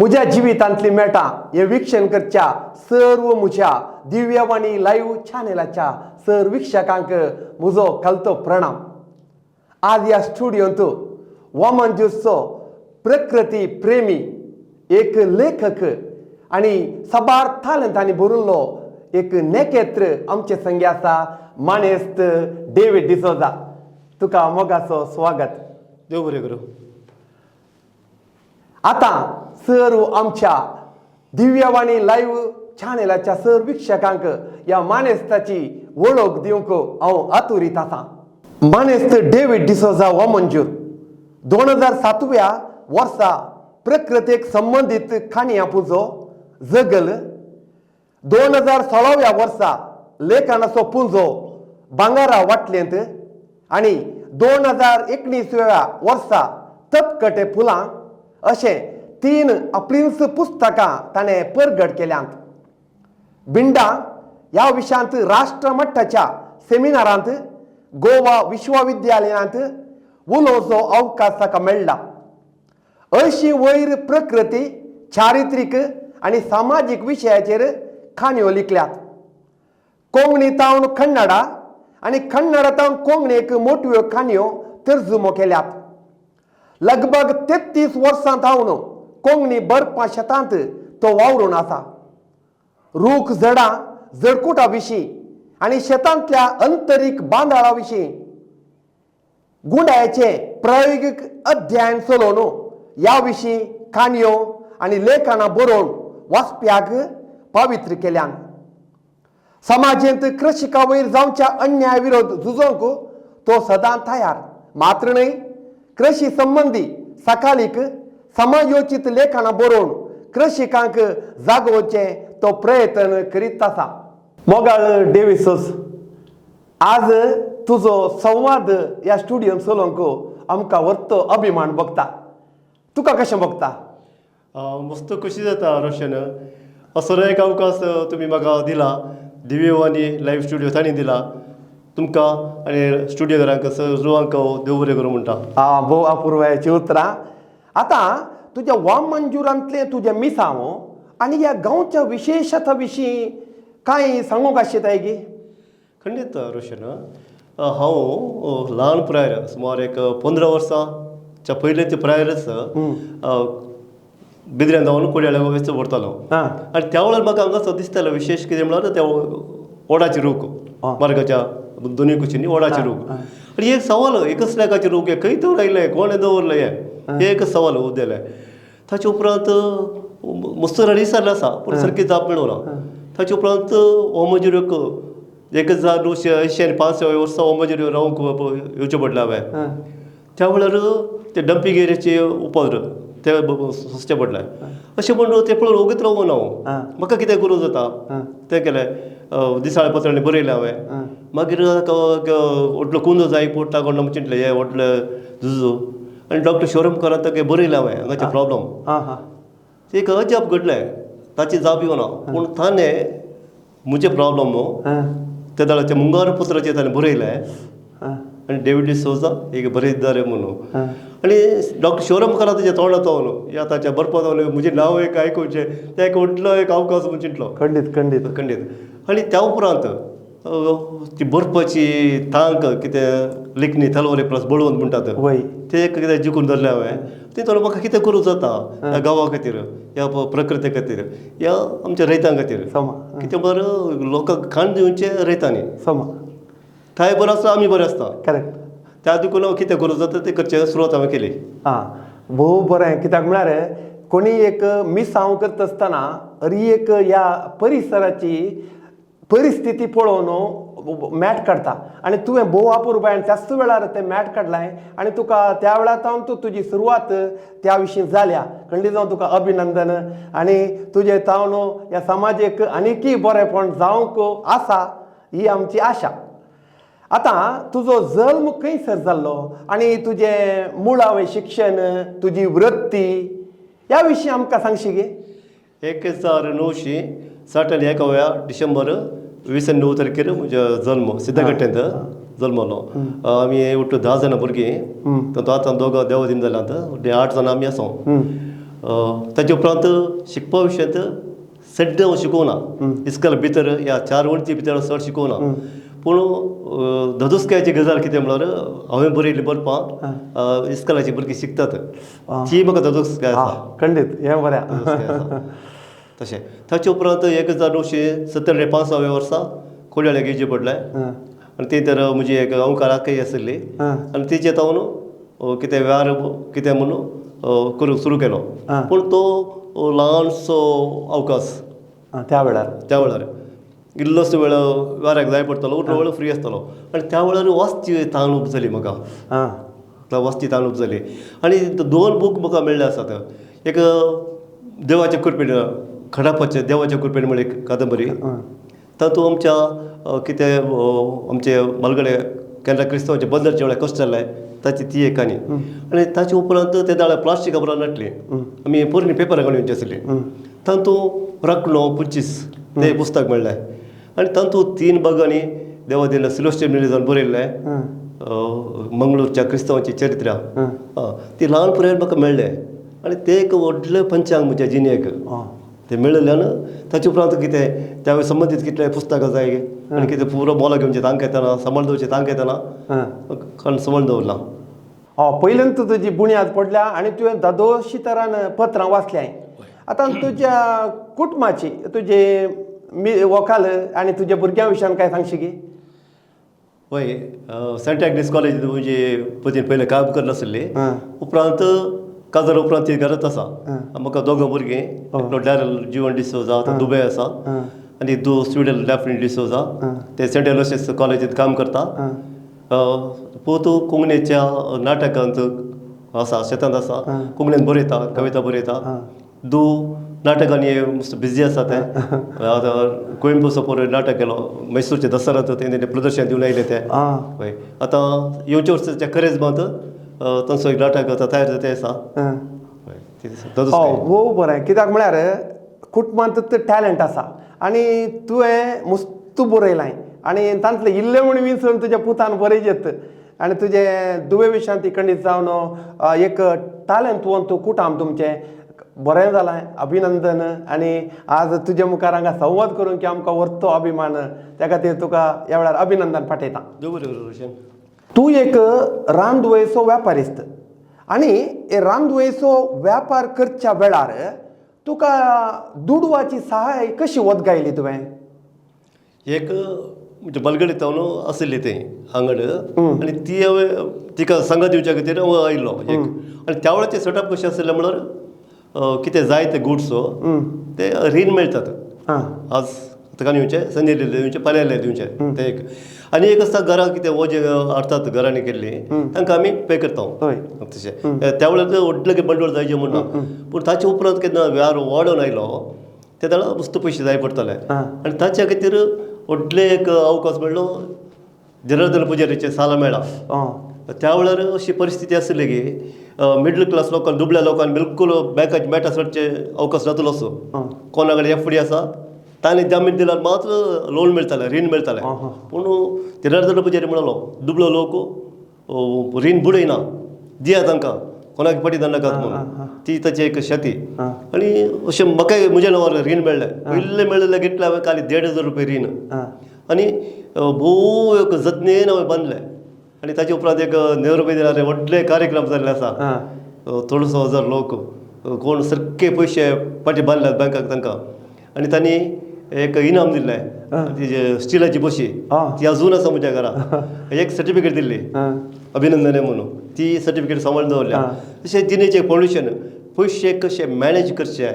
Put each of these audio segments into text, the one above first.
म्हज्या जिवितांतली मेटां हे वीक्षण करच्या सर्व म्हज्या दिव्यवाणी लायव्ह चॅनलाच्या सर वीक्षकांक म्हजो खालतो प्रणाम. आज ह्या स्टुडियोंत वामनजूसचो प्रकृती प्रेमी एक लेखक आनी साबार तालंतांनी भरिल्लो एक नेकेत्र आमचे संगे आसा, मानेस्त डेवीड डिसोजा. तुका मोगाचो स्वागत. देव बरें करूं. आतां सर्व आमच्या दिव्यवाणी लायव्ह चॅनलाच्या सर वीक्षकांक ह्या मानेस्ताची वळख दिवंक हांव आतुरीत आसा. मानेस्त डेवीड डिसोजा वामंजूर 2007व्या वर्सा प्रकृतेक संबंदीत काणयां पुजो जगल, 2016व्या वर्सा लेखनाचो पुंजो भांगरा वाटलेंत आनी 2019व्या वर्सा तपकटे फुलां अशें तीन आपलींच पुस्तकां ताणें परगट केल्यांत. बिंडा ह्या विशयांत राष्ट्रमट्टाच्या सेमिनारांत गोवा विश्वविद्यालयांत उलोवचो अवकाश ताका मेळ्ळा. अंयशीं वयर प्रकृती, चारित्रीक आनी सामाजीक विशयाचेर काणयो लिखल्यात. कोंकणी तावन कन्नडा आनी कन्नडा तावन कोंकणीक मोटव्यो काणयो तर्जुमो केल्यात. लगभग 33 वर्सां तावन कोंकणी बरपा शेतांत तो वावरून आसा. रूख, झडां, झडकुटा विशीं आनी शेतांतल्या अंतरीक बांदाळा विशीं गुंडायेचें प्रायोगीक अध्ययन चलोवन ह्या विशीं काणयो आनी लेखनां बरोवन वाचप्याक पवित्र केल्यान. समाजेंत कृषिका वयर जावच्या अन्याय विरोध झुजोवंक तो सदां तयार मात्र न्हय, कृषी संबंदी सकाळीक समायोचित लेखनां बरोवन कृषिकांक जागोवचें तो प्रयत्न करीत आसा. मोगाळ डेविसोस, आज तुजो संवाद ह्या स्टुडियोन चलोवंक आमकां व्हरतो अभिमान भोगता. तुका कशें भोगता? मस्त खुशी जाता रोशन. असो एक अवकाश तुमी म्हाका दिला, दिव्यवाणी लायव्ह स्टुडियो तांणी दिला. तुमकां आनी स्टुडियोदारांक सर्वांक देव बरें करूं म्हणटा. आ, भोव अपुर्वायेची उतरां. आतां तुज्या वामंजुरांतलें तुजें मिसांव आनी ह्या गांवच्या विशेशता विशीं कांय सांगूंक आशिताय गी? खंडीत रोशन. हांव ल्हान पिरायेर, सुमार एक 15 वर्सांच्या पयलींच्या पिरायेरच बिद्र्यान जावन कोडयाळे वचचो पडटालो. आनी त्या वेळार म्हाका हांगासर दिसतालो विशेश कितें म्हळ्यार त्या वडाचे रूख. मार्गाच्या दोनूय कुशींनी वडाचे रूख. आनी एक सवाल, हे कसल्या काचे रूख, हे खंय दवरले, कोणें दवरले, हे हे एक सवाल उदेलें. ताचे उपरांत मस्त रडी जाल्लें आसा, पूण सारकी जाप मेळना. ताचे उपरांत ओमजुरीक 1985 वर्सा ओमजुरी रावंक येवचें पडलें हांवें. त्या वेळार ते डंपींग एरियाचे उपद्र ते सोंसचें पडलें. अशें म्हणून ते पळोवन ओगीत रावूं ना हांव. म्हाका कितें करूं जाता तें केलें. दिसाळे पत्रांनी बरयलें हांवें. मागीर व्हडलो कुंदो जाय पडटा कोण चिंतलें हें व्हडलें जुजू आनी डॉक्टर शिवराम ताका बरयलें हांवें हांगाचें प्रॉब्लम. आं हां एक अजाप घडलें, ताची जाप येवना, पूण ताणें म्हजें प्रॉब्लम न्हू त्या वेळाच्या मुंगार पत्राचेर ताणें बरयलें आनी डेविड डिसोजा एक बरयतदार म्हणून. आनी डॉक्टर शिवराम करात ताच्या तोंडांत ह्या ताच्या बरपांत म्हजें नांव एक आयकुचें तें एक व्हडलो एक अवकाश म्हूण चिंतलो. खंडीत खंडीत. खंडीत. आनी त्या उपरांत ती बरपाची तांक, कितें लेखणी तलवारी प्लस बळवंत म्हणटात, तें एक कितें जिखून धरलें हांवें. तें थोडो म्हाका कितें करूं जाता ह्या गांवा खातीर, ह्या प्रकृती खातीर, ह्या आमच्या रयतां खातीर. कितें बरें लोकांक खाण दिवचें रयतांनी. थंय बरो आसता, आमी बरें आसता. त्या देखून हांव कितें करूं जाता तें करचें सुरवात हांवें केली. आं, भोव बरें. कित्याक म्हळ्यार कोणी एक मिसांव करता आसतना हरी एक ह्या परिसराची परिस्थिती पळोवन मॅट काडटा आनी तुवें भोव अपुरबायेन त्याच वेळार तें मॅट काडलें आनी तुका त्या वेळार सावन तूं तुजी सुरवात त्या विशीं जाल्या. खंडीत जावन तुका अभिनंदन आनी तुजें तावन ह्या समाजेक आनीकय बरेंपण जावंक आसा ही आमची आशा. आतां तुजो जल्म खंयसर जाल्लो आनी तुजें मुळावें शिक्षण, तुजी वृत्ती ह्या विशीं आमकां सांगशी गे? 1961व्या डिसेंबर 29 तारखेर म्हजो जल्म, सिद्धगट्टेंत जल्मलो. आमी उट्ट 10 जाणां भुरगीं. तातूंत आतां दोगां देवादीन जाल्यांत, 8 जाणां आमी आसा. ताचे उपरांत शिकपा विशयांत सड्ड हांव शिकोवना, इस्कॉल भितर ह्या चार वण्टी भितर चड शिकोवना. पूण धदोसकायची गजाल कितें म्हळ्यार हांवें बरयल्ली बरपां इस्कॉलाची भुरगीं शिकतात, ती म्हाका धदोसकाय आसा. खंडीत हें बरें. तशें ताचे उपरांत 1975 वर्सा कोड्याळे घेवचें पडलें आनी ती तर म्हजी एक अंकार आकय आशिल्ली आनी तिचे तावन कितें व्यार कितें म्हणून करूंक सुरू केलो. पूण तो ल्हानसो अवकाश त्या वेळार, त्या वेळार इल्लोसो वेळ व्याराक जाय पडटलो, उरलो वेळ फ्री आसतलो. आनी त्या वेळार वाचची तान उब जाली म्हाका, वाचची तान उब जाली. आनी दोन बूक म्हाका मेळ्ळे आसात. एक देवाच्या कृपेन, खडापाचे देवाच्या कृपेन म्हळ्यार एक कादंबरी, तातूंत आमच्या कितें आमचे मालगडे केन्ना क्रिस्तांवाचे बंदर वेळार कशें जालें ताची ती एक काणी. आनी ताचे उपरांत ते दाळ प्लास्टीक खबरां नासली, आमी पोरणी पेपरां काडून येवची आसली. तातूंत राखणो 25 तें पुस्तक मेळ्ळें आनी तातूंत 3 भागांनी देवा दिल्लें सिलोस्टर मिनेजान बरयल्लें मंगळूरच्या क्रिस्तांवाची चरित्र, ती ल्हान पिरायेर म्हाका मेळ्ळें. आनी तें एक व्हडलें पंचांग म्हज्या जिणेक तें मेळिल्ल्यान ताचे उपरांत कितें त्या संबंदीत कितले पुस्तकां जाय आनी कितें पुरो मोला घेवचें तांक येतना, सांबाळून दवरचें तांक येतना कारण सांबाळून दवरलां. पयल्यान तूं तुजी बुन्याद पडल्या आनी तुवें दादोशी तरान पत्रां वाचल्याय. आतां तुज्या कुटुंबाची, तुजे वकाल आनी तुज्या भुरग्यां विशयान काय सांगशी की? हय, सेंट एग्नेस कॉलेज म्हणजे पतीन पयलें काम करनासली, उपरांत काजार उपरांत ती घरांत आसा. म्हाका दोगां भुरगीं, एकलो डॅरल जिवन डिसोजा, आतां दुबय आसा, आनी दो स्विडन डॅफनी डिसोजा, ते सेंट एलोसियस कॉलेजींत काम करता. पूत कोंकणीच्या नाटकांत आसा, शेतांत आसा, कोंकणींत बरयता, कविता बरयता. दू नाटकांनी मस्त बिजी आसा ते. आतां कुवेंपू सपोर नाटक केलो, मैसूरच्या दसऱ्यांत तें प्रदर्शन दिवन आयले ते. हय, आतां येवच्या वर्साच्या करेजमांत तांचो एक नाटक आतां तयार जाता आसा. हो बरें, कित्याक म्हळ्यार कुटुंबांत टॅलंट आसा आनी तुवें मस्त बरयलां आनी तांतलें इल्लें म्हूण विंचून तुज्या पुतान बरयजेत आनी तुजे दुवे विशयांत ती खंडीत जावन एक टॅलंट तूं कुटाम तुमचें बरें जालां, अभिनंदन. आनी आज तुजे मुखार हांगा संवाद करूंक की आमकां व्हरतो अभिमान, त्या खातीर तुका ह्या वेळार अभिनंदन पाठयता. तूं एक रानदुवेचो व्यापारिस्त आनी हे रानदुवेचो व्यापार करच्या वेळार तुका दुडवाची सहाय कशी वदगायली तुवें? एक म्हणजे बलगडी तावन आशिल्ली थंय आंगड आनी ती हांवें तिका सांगात दिवच्या खातीर हांव आयिल्लो एक. आनी त्या वेळाचें सेटअप कशें आशिल्लें म्हळ्यार कितें जाय ते गुड्स ते रीण मेळटात. आज ताका दिवचें, संजय दिवचें, पाल्याले दिवचें ते एक. आनी एक आसता घरां कितें ओजें हाडटात घरांनी केल्ली तांकां आमी पे करता. तशें त्या वेळार व्हडलें बंडवळ जायचें म्हूण ना, पूण ताचे उपरांत केन्ना व्यार वाडोवन आयलो ते वेळार मस्त पयशे जाय पडटले आनी ताच्या खातीर व्हडलें एक अवकाश मेळ्ळो, जनार्दन पुजारीचें सालां मेळ्ळां. त्या वेळार अशी परिस्थिती आसली की मिडल क्लास लोकांक, दुबळ्या लोकांक बिलकूल बँकाचे मेटा चडचे अवकाश जातलो असो. कोणा कडेन एफ डी आसा ताणें जामीन दिल्यार मात्र लोन मेळटालें, रीण मेळटालें. पूण जनार्दन पुजारी म्हणलो दुबळो लोक रीण बुडयना, दिया तांकां, कोणाक पटी नाकात म्हणून. ती ताची एक शेती. आनी अशें म्हाकाय म्हज्या नांवार रीण मेळ्ळें. पयलें मेळिल्लें घेतलें हांवें खाली 1500 रुपया रीण आनी भोव एक जतनेन हांवें बांदलें. आनी ताचे उपरांत एक नेहरू मैदानार व्हडले कार्यक्रम जाल्ले आसा, थोडोसो हजार लोक कोण सारके पयशे फाटीं बांदल्यात बँकाक तांकां. आनी तांणी एक इनाम दिल्लें, ती स्टिलाची बशी ती अजून आसा म्हज्या घरा. एक सर्टिफिकेट दिल्ली अभिनंदन म्हणून, ती सर्टिफिकेट सांबाळून दवरल्या. तशें जिणेचें फावंडेशन, पयशे कशे मॅनेज करचे,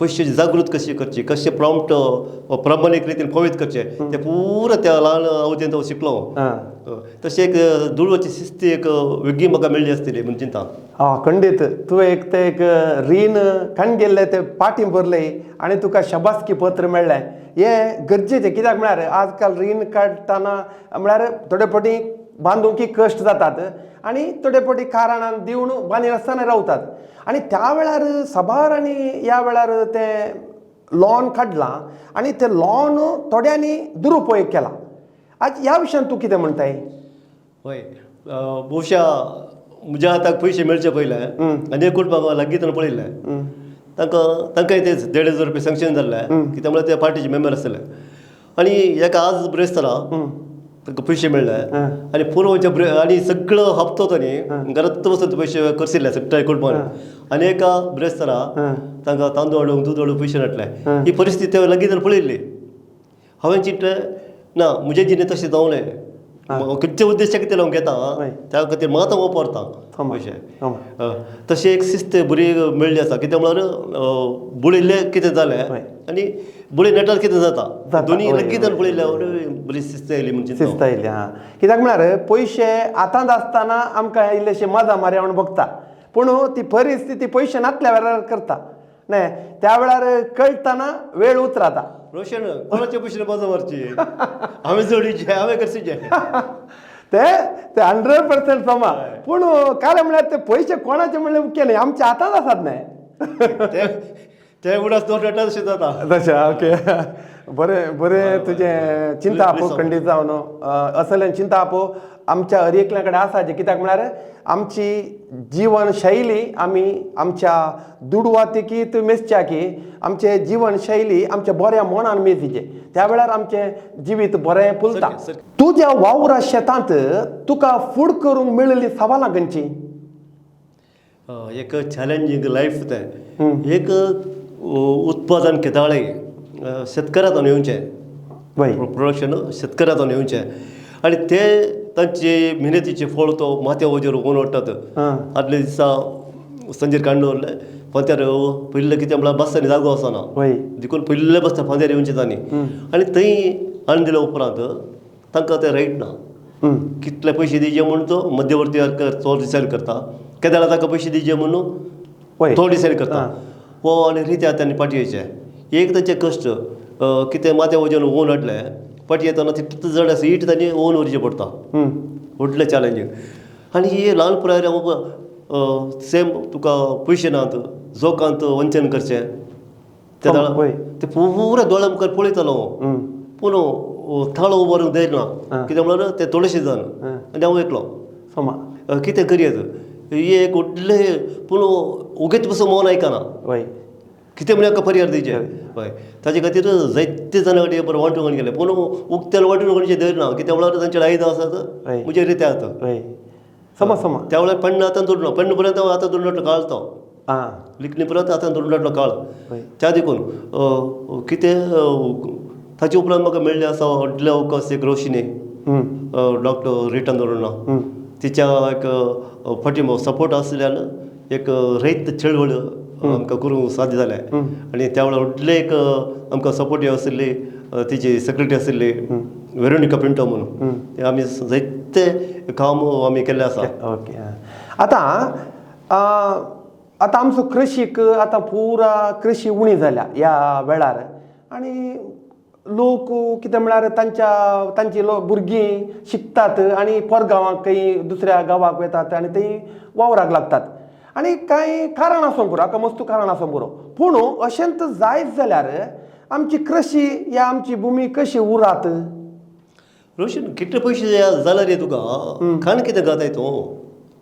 पयशे जागृत कशी करची, कशे प्रॉम्प्ट प्रामाणीक रितीन पवित करचे ते पुरा त्या ल्हान अवधींत हांव शिकलो. तशें एक दुडवाची शिस्ती एक वेगळी म्हाका मेळ्ळी आसतली म्हूण चिंता. हा खंडीत तुवें एक ते एक रीण काण गेल्लें ते पाटी भरलें आनी तुका शाबासकी पत्र मेळ्ळें. हें गरजेचें, कित्याक म्हळ्यार आजकाल रीण काडटना म्हळ्यार थोडे फावटी बांदूंकी कश्ट जातात आनी थोडे फावटी कारणान दिवन बांदी आसतना रावतात. आनी त्या वेळार साबार आनी ह्या वेळार तें लॉन काडलां आनी तें लॉन थोड्यांनी दुरुपयोग केला. आज ह्या विशयान तूं कितें म्हणटाय? हय, बहुशा म्हज्या हाताक पयशे मेळचे पयले आनी एक कुटुंबाक लागीं पळयल्लें. तांकां तेच 1,500 रुपया सँक्शन जाल्ले कित्याक म्हळ्यार ते पार्टीचे मेंबर आसले. आनी एका आज ब्रेस्तारा तांकां पयशे मेळ्ळे आनी पुर्वच्या आनी सगळो हप्तो तांणी घरांत बसून पयशे करसिल्ले सगळे कुटुंबान. आनी एका ब्रेस्तारा तांकां तांदूळ हाडूंक, दूद हाडूंक पयशे नाटले. ही परिस्थिती लागीं पळयल्ली. हांवें चिंतलें ना म्हजे जिणें तशें जावं नये, खंयच्या उद्देशा खातीर हांव घेता त्या खातीर मात हांव वापरता पयशे. तशें एक शिस्त बरी मेळ्ळी आसा. कित्याक म्हळ्यार बुडयल्लें कितें जालें आनी बुडय नेटार कितें जाता, दोनी लगीत पळयल्ल्या बरी शिस्त आयली म्हणजे शिस्त आयली. आं, कित्याक म्हळ्यार पयशे हातांत आसतना आमकां इल्लेशे मजा मारया म्हूण भोगता, पूण ती परिस्थिती पयशे नासल्या वेळार करता न्हय, त्या वेळार कळटना वेळ उतराता. रोशन कोणाचे पयशे मजा मारची, हांवें जोडीचे, हांवें करचें ते ते 100% समा. पूण कारण म्हळ्यार ते पयशे कोणाचे म्हणले मुख्य न्हय, आमच्या हातांत आसात न्हय ते उडास दोन रेटा तशें जाता. तशें. ओके, बरें बरें तुजें चिंता आपो खंडीत जावन असलें चिंता आपो आमच्या हर एकल्या कडेन आसा जें. कित्याक म्हळ्यार आमची जिवन शैली आमी आमच्या दुडवातिकीत मेजच्या की आमचे जिवन शैली आमच्या बऱ्या मनान मेजिचें, त्या वेळार आमचें जिवीत बरें फुलता. तुज्या वावरा शेतांत तुका फूड करूंक मेळिल्ली सवालां खंयची? एक चॅलेंजींग लायफ तें. एक उत्पादन केताळें शेतकारांतून येवचें, प्रोडक्शन शेतकारांतून येवचें आनी ते तांचे मेहनतीचे फळ तो माथ्या वजेर उगोवन वाडटात. आदल्या दिसा संजीर काडून दवरलें फांत्यार, पयलीं कितें म्हळ्यार बसतानी जागो आसना देखून पयलीं बसता फांत्यार येवचें तांणी आनी थंय हाडून दिल्या उपरांत तांकां तें रायट ना. कितले पयशे दिवचे म्हूण तो मध्यवर्ती तो डिसायड करता, केदाळा ताका पयशे दिवचे म्हणून तो डिसायड करता. हो आनी रित्या तांणी पाटी येवचें एक तांचे कश्ट कितें माथ्या वजेन ओवन हाडलें, पाटी येतना तितलें जड आसा it तांणी ओवन व्हरचें पडटा, व्हडलें चॅलेंजींग. आनी हे ल्हान पिरायेर सेम तुका पयशे नात, जोकांत वंचन करचें तेन्ना ते पुरा दोळ्या मुखार पळयतालो हांव, पूण थाळो उबारूंक धैर्य ना, कित्याक म्हळ्यार ते थोडेशे जाण आनी हांव एकलो कितें करयत हे एक व्हडलें. पूण ओगीच पसून मौन आयकना, कितें म्हळ्यार पर्याय दिवचे. हय, ताजे खातीर जायते जाणां कडेन बरें वांटून गेले, पूण उक्त्यान वांटून कोणाचें धैर्य ना, कित्याक म्हळ्यार तांचे आयदां आसात म्हजे रित्या आतां समा समा. त्या वेळार पण्ण आतां जोडलो, पण्ण पर्यंत हांव आतां जोडलो काळ तो लिखणी पर्यंत आतां जोडलो काळ. त्या देखून कितें ताचे उपरांत म्हाका मेळ्ळें आसा व्हडलें अवकाश एक रोशिनी डॉक्टर रिटर्न दवरना तिच्या एक फाटी सपोर्ट आसल्यान एक रयत चळवळ आमकां करूंक साध्य जालें. आनी त्या वेळार व्हडलें एक आमकां सपोर्ट आशिल्ली तिची सेक्रेटरी आशिल्ली वेरोनिका पिंटो म्हणून, ते आमी जायते काम आमी केल्लें आसा. ओके, आतां आतां आमचो कृशीक आतां पुरा कृशी उणी जाल्या ह्या वेळार, आनी लोक कितें म्हळ्यार तांची लोक भुरगीं शिकतात आनी परगांवाक खंय दुसऱ्या गांवाक वतात आनी थंय वावराक लागतात. आनी कांय कारण आसूंक पुरो, हाका मस्त कारण आसूंक पुरो, पूण अशेंच जायत जाल्यार आमची कृशी या आमची भुमी कशी उरात? रोशन कितले पयशे जाल्यार रे तुका खाण कितें घाताय तूं,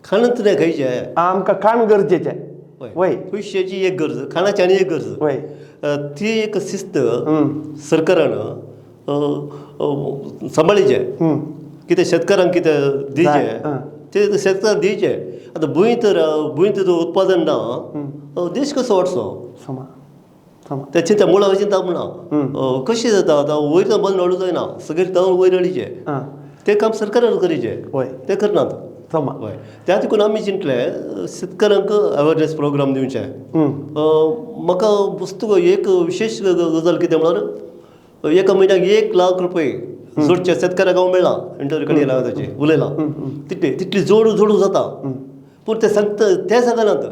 खाणच नाही खायचें आमकां खाण गरजेचें. वय, पयशाची एक गरज, खाणाची आनी एक गरज. वय, ती एक शिस्त सरकारान सांबाळीचें, कितें शेतकारांक कितें दिवचें ते शेतकारांक दिवचें. आतां भूंय तर भूंय तर उत्पादन ना, देश कसो वाडचो? त्या चिंता मुळां चिंता म्हणा कशें जाता आतां वयर बंद हाडूं जायना, सगळें तांदूळ वयर हाडचें, तें काम सरकारान करचें, तें करनात. हय, त्या देखून आमी चिंतलें शेतकारांक अवेरनेस प्रोग्राम दिवचें. म्हाका वस्तू एक विशेश गजाल कितें म्हळ्यार एका म्हयन्याक 1 लाख रुपये जोडचे शेतकारांक हांव मेळ्ळां, इंटरव्यू कडेन येयला ताचे उलयलां, तितली तितली जोड जोडूं जाता, पूण ते सांगता ते सांगनात,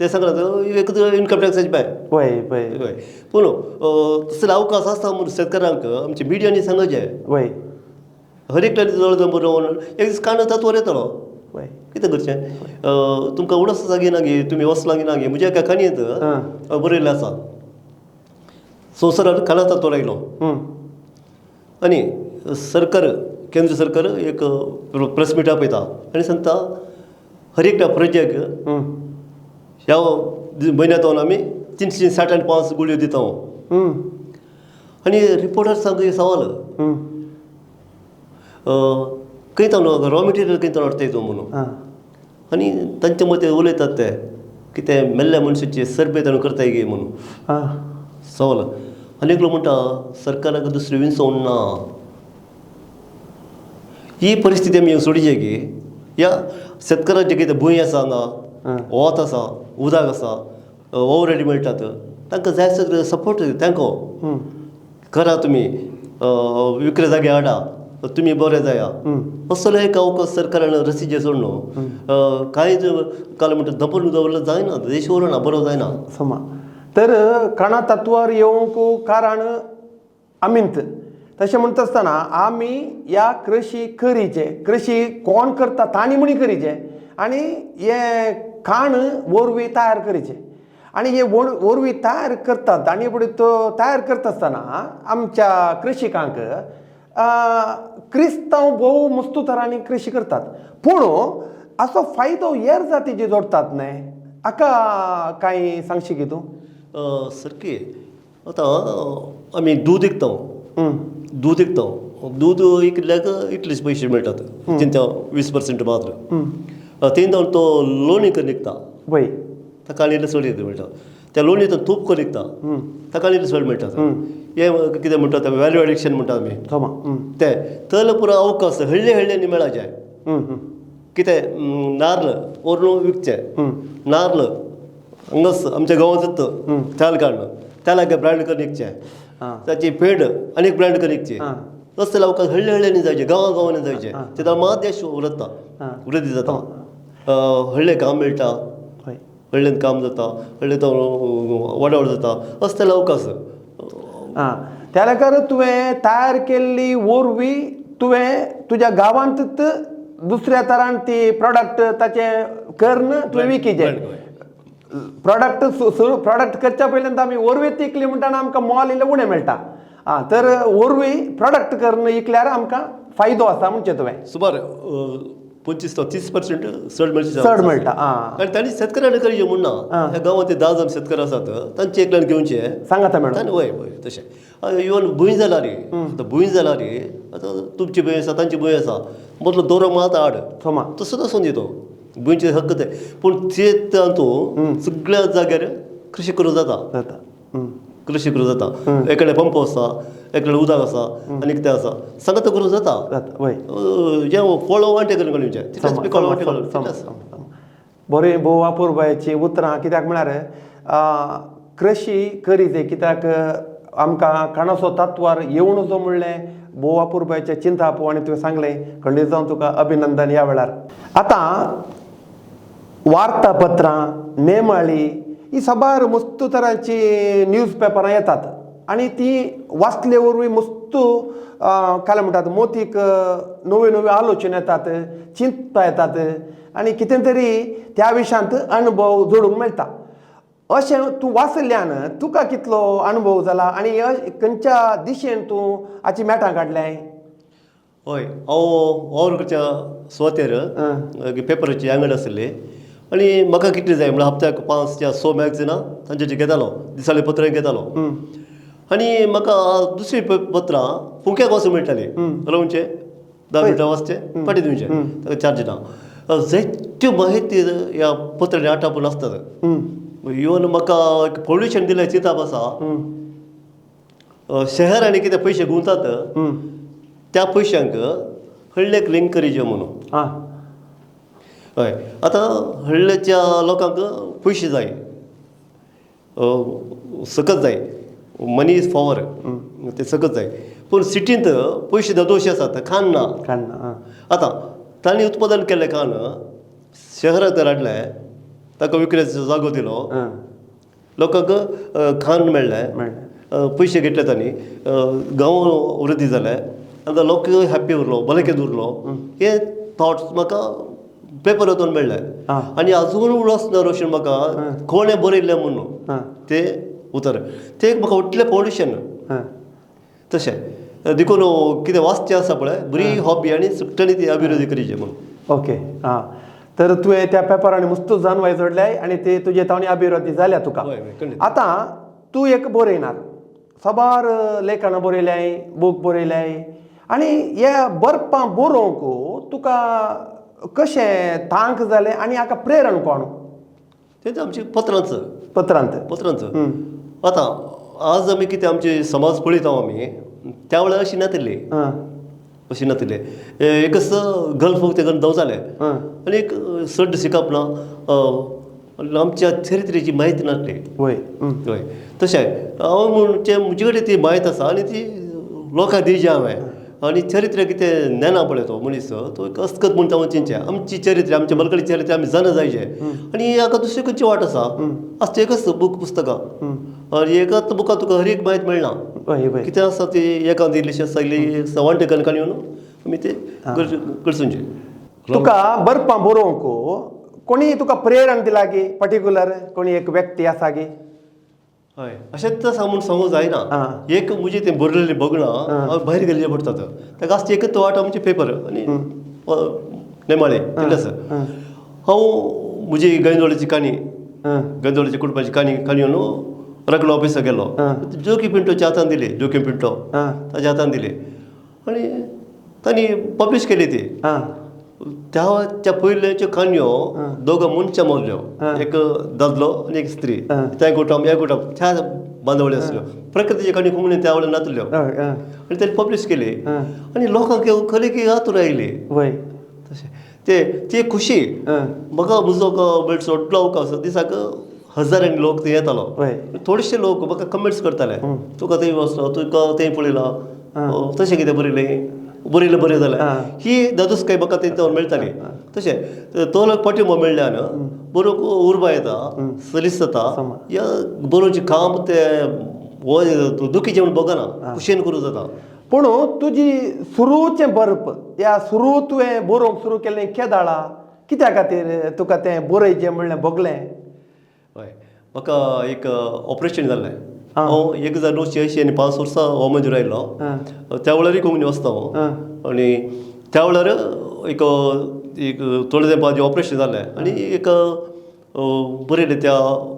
ते सांगनात एक इन्कम टॅक्साचे बाय. वय वय हय, पूण तसले अवकाश आसता म्हणून शेतकारांक आमच्या मिडियांनी सांगचें. वय, हर एकल्यान जवळ बरोवन एक दीस कांड तत्वर येतलो, कितें करचें? तुमकां उडस जागी ना गे, तुमी वचलां ना गे, म्हज्या एका काणयेंत बरयल्लें आसा, संवसारार खाणा तत्वर आयलो आनी सरकार, केंद्र सरकार एक प्रेस मिट आपयता आनी सांगता हर एकट्या प्रजेक ह्या म्हयन्यांत आमी 365 गुळयो दिता. आनी रिपोर्टर सांग सवाल खंय ताणो रॉ मटेरियल खंय ताणो हाडटाय तूं म्हणून. आनी तांचे मते उलयतात ते कितें मेल्ल्या मनशाचे सर्वे ताणो करताय गे म्हणून सवाल. आनी एकलो म्हणटा सरकाराक दुसरी विंचोवण ना. ही परिस्थिती आमी सोडची की ह्या शेतकारांचे कितें भूंय आसा हांगा, वत आसा, उदक आसा, ओवरेडी मेळटात, तांकां जाय सगळें सपोर्ट तांकां करा तुमी, विक्रे जागे हाडा, तुमी बरे जाया. असलो एक अवकाश सरकारान रसीचे सोडून कांय काल म्हणटा दपून दवरलं जायना, देश उरना, बरो जायना. समा तर काणा तत्वार येवंक कारण आमींत. तशें म्हणटा आसतना आमी ह्या कृशी करीचे, कृशी कोण करता तांणी म्हणी करीचे आनी हे खाण वरवीं तयार करीचे. आनी हे वरवीं तयार करतात आनी फुडें तो तयार करता आसतना आमच्या कृशिकांक क्रिस्तांव भोव मस्तू तरांनी कृशी करतात, पूण असो फायदो हेर जातीचे जोडटात न्हय, हाका कांय सांगशी की तूं? सारकी आतां आमी दूद विकता, दूद विकता, दूद विकल्याक इतलेच पयशे मेळटात, 20% मात्र. तें जावन तो लोणी करून विकता, वय ताका आनी इल्लें चड मेळटा. त्या लोणी तो तूप करून विकता, ताका आनी इल्लें चड मेळटा. हें कितें म्हणटा ते व्हॅल्यू एडिशन म्हणटा आमी, तें तल पुरो अवकाश हळ्ळे हळ्ळ्यांनी मेळाचे. कितें नार्ल व्हरून विकचें, नार्ल हांगाच आमच्या गांवांतच तेल काडलं, तेलाक ब्रँड करून विकचें, ताची पेड आनीक ब्रँड करून विकची. तसले अवकाश हळ्ळे हळ्ळ्यांनी जायचे, गांवा गांवांनी जायचे, तेन्ना मात देश उरता, वृद्धी जाता, हळ्ळे काम मेळटा, हळ्ळेन काम जाता, हळ्ळे तो वाडावळ जाता, असले अवकाश. त्या लेखार तुवें तयार केल्ली वरवीं तुवें तुज्या गांवांतच दुसऱ्या तरान ती प्रोडक्ट ताचें करून तुवें विकीचें. प्रोडक्ट प्रोडक्ट करच्या पयल्यान आमी वरवीं विकली म्हणटाना आमकां मोल इल्लें उणें मेळटा. आं तर वरवीं प्रोडक्ट करून विकल्यार आमकां फायदो आसा म्हणचें तुवें. सुमार 25 ते 30% चड मेळचे, चड मेळटा. आं आनी तांणी शेतकऱ्यांनी करचें म्हूण ना, ह्या गांवांत 10 जाण शेतकरी आसात तांचे एकल्यान घेवचें सांगाता मॅडम. तांणी वय वय तशें इवन भूंय जाल्यार, आतां भूंय जाल्यार आतां तुमची भूंय आसा, तांची भूंय आसा, मदलो दोरो मात आड तसोच आसून दी तो भुंयचे हक्क ते, पूण ते तातूंत सगळ्या जाग्यार कृशी करूं जाता, कृशी करूं जाता. एकडे पंप आसा, एकडे उदक आसा, आनी कितें आसा सांगात करूं जाता. जें फळ वांटे करून घेवचें तितलेंच पिकळ वांटे करून. बरें भोव अपुरबायेचीं उतरां. कित्याक म्हळ्यार कृशी करीजे कित्याक आमकां काणाचो तत्वार येवणचो म्हणलें भोव अपुरबायेचें चिंताप आनी तुवें सांगलें, खंडीत जावन तुका अभिनंदन ह्या वेळार. आतां वार्तापत्रां, नेमाळी ही साबार मस्त तरांची न्यूज पेपरां येतात आनी ती वाचले वरवीं मस्त काय म्हणटात मोतीक नव्यो नव्यो आलोचना येतात, चिंतपा येतात आनी कितें तरी त्या विशयांत अणभव जोडूंक मेळटा. अशें तूं वाचल्यान तुका कितलो अणभव जाला आनी खंयच्या दिशेन तूं हाची मेटां काडल्याय? हय, हांव वावर करच्या सुवातेर पेपराची आंगड आसली आनी म्हाका कितली जाय म्हणल्यार हप्त्याक 5 या 6 मॅगझिनां तांचे घेतालो, दिसाळीं पत्रां घेतालो. आनी म्हाका दुसरीं पत्रां फुंक्याक वाचूंक मेळटालीं, रावचें 10 मिनटां वाचचें फाटीं दिवचें, ताका चार्ज ना. जायत्यो माहिती ह्या पत्रांनी आटापून आसतात. इवन म्हाका एक पोल्युशन दिलें चिंताप आसा, शहरांनी कितें पयशे गुंवतात त्या पयशांक हळ्ळेक लिंक करीचे म्हणून. हय, आतां हळ्ळेच्या लोकांक पयशे जाय, सकत जाय, मनी is power, ते सकत जाय. पूण सिटींत पयशे दोश आसात, खाण ना. आतां तांणी उत्पादन केल्लें खाण शहरांत हाडलें, ताका विक्रेचो जागो दिलो, लोकांक खाण मेळ्ळें, पयशे घेतले तांणी, गांव वृद्धी जालें, आतां लोक हॅप्पी उरलो, भलायकेंत उरलो. हे थॉट्स म्हाका पेपर वचून मेळ्ळे आनी अजून उलोस ना रोशन म्हाका कोणें बरयल्लें म्हणून ते उतर, ते एक म्हाका व्हडलें फावंडेशन. तशें देखून कितें वाचचें आसा पळय, बरी हॉबी आनी सुकटणी ती अभिवृद्धी करीची म्हणून. ओके. आं तर तुवें त्या पेपरांनी मस्त जानवाय जोडल्याय आनी ते तुजे तावणी अभिवृद्धी जाल्या तुका. हय, हय, खंडीत. आतां तूं एक बरयणार, साबार लेखनां बरयल्याय, बूक बरयल्याय, आनी हे बरपां बरोवंक तुका कशें तांक जालें आनी हाका प्रेरण कोण? तें आमचे पत्रांच. पत्रांत. पत्रांच. आतां आज आमी कितें आमचे समाज पळयता आमी, त्या वेळार अशी नातिल्ली, अशी नातिल्ली. एकच गल्फ ते करून धांवताले आनी एक चड शिकप ना, आमच्या चरित्रेची म्हायती नासली. वय. हय, तशें हांव म्हणजे म्हजे कडेन ती म्हायती आसा आनी ती लोकांक दिवची हांवें. आनी चरित्र कितें ज्ञाना पळय तो मनीस तो एक अस्कत म्हूण हांव चिंतचें आमची चरित्र, आमच्या मलकडी चरित्र आमी जाणा जायचें. आनी हाका दुसरी खंयची वाट आसा आसता एकच बूक, पुस्तकां. आनी एकाच बुकां तुका हर एक म्हायती मेळना. वय वय. कितें आसा ती एकांत इल्लीशी आसा, इल्ली वांटे कणकान येवन आमी ते करचें. तुका बरपां बरोवंक कोणी तुका प्रेरण दिला गी, पर्टिक्युलर कोणी एक व्यक्ती आसा गी? हय, अशेंच तर म्हूण सांगूंक जायना. एक म्हजें तें बरयलेलें बगळां हांव भायर गेल्लें पडटात, ताका आसता एकच वाट आमचे पेपर आनी नेमाळे तितलें आसा. हांव म्हजी गंजोळ्याची काणी, गंजोळ्याची कुटुंबाची काणी काणी न्हू रगलो ऑफिसाक गेलो, जोकी पिंटोच्या हातान दिली, जोकी पिंटो ताच्या हातान दिली आनी तांणी पब्लीश केली ती. त्या त्या पयल्याच्यो काणयो दोगां मनशां मरल्यो, एक दादलो आनी एक स्त्री, त्या कुटुंब ह्या कुटुंब त्या बांदावळी आसल्यो. प्रकृतीची काणी कोंकणी त्या वेळार नातल्यो आनी तांणी पब्लीश केली आनी लोकांक खरी की आतूर आयली. तशें ते ती एक खुशी म्हाका. म्हजो मेळचो व्हडलो अवकाश, दिसाक हजारांनी लोक थंय येतालो. थोडेशे लोक म्हाका कमेंट्स करताले, तुका थंय वचलो, तुका थंय पळयला, तशें कितें बरयलें बरयलें बरें जालें. ही दादूस काय म्हाका तेंच्यावर मेळटाली. तशें तो लोक पाठिंबो मेळ्ळ्यान बरोवंक उर्बा येता, सलीस जाता. ह्या बरोवचें काम तें दुखीचें म्हूण बगना, खुशयेन करूं जाता. पूण तुजी सुरूचें बरप, ह्या सुरू तुवें बरोवंक सुरू केलें केदाळा, कित्या खातीर तुका तें बरयचें म्हणलें भोगलें? हय, म्हाका एक ऑपरेशन जाल्लें. हांव 1985 वर्सा हो मंजूर आयलो, त्या वेळारय कोंकणी वाचता हांव. आनी त्या वेळार एक एक थोडे तेंपा आदी ऑपरेशन जालें आनी एक बरयलें त्या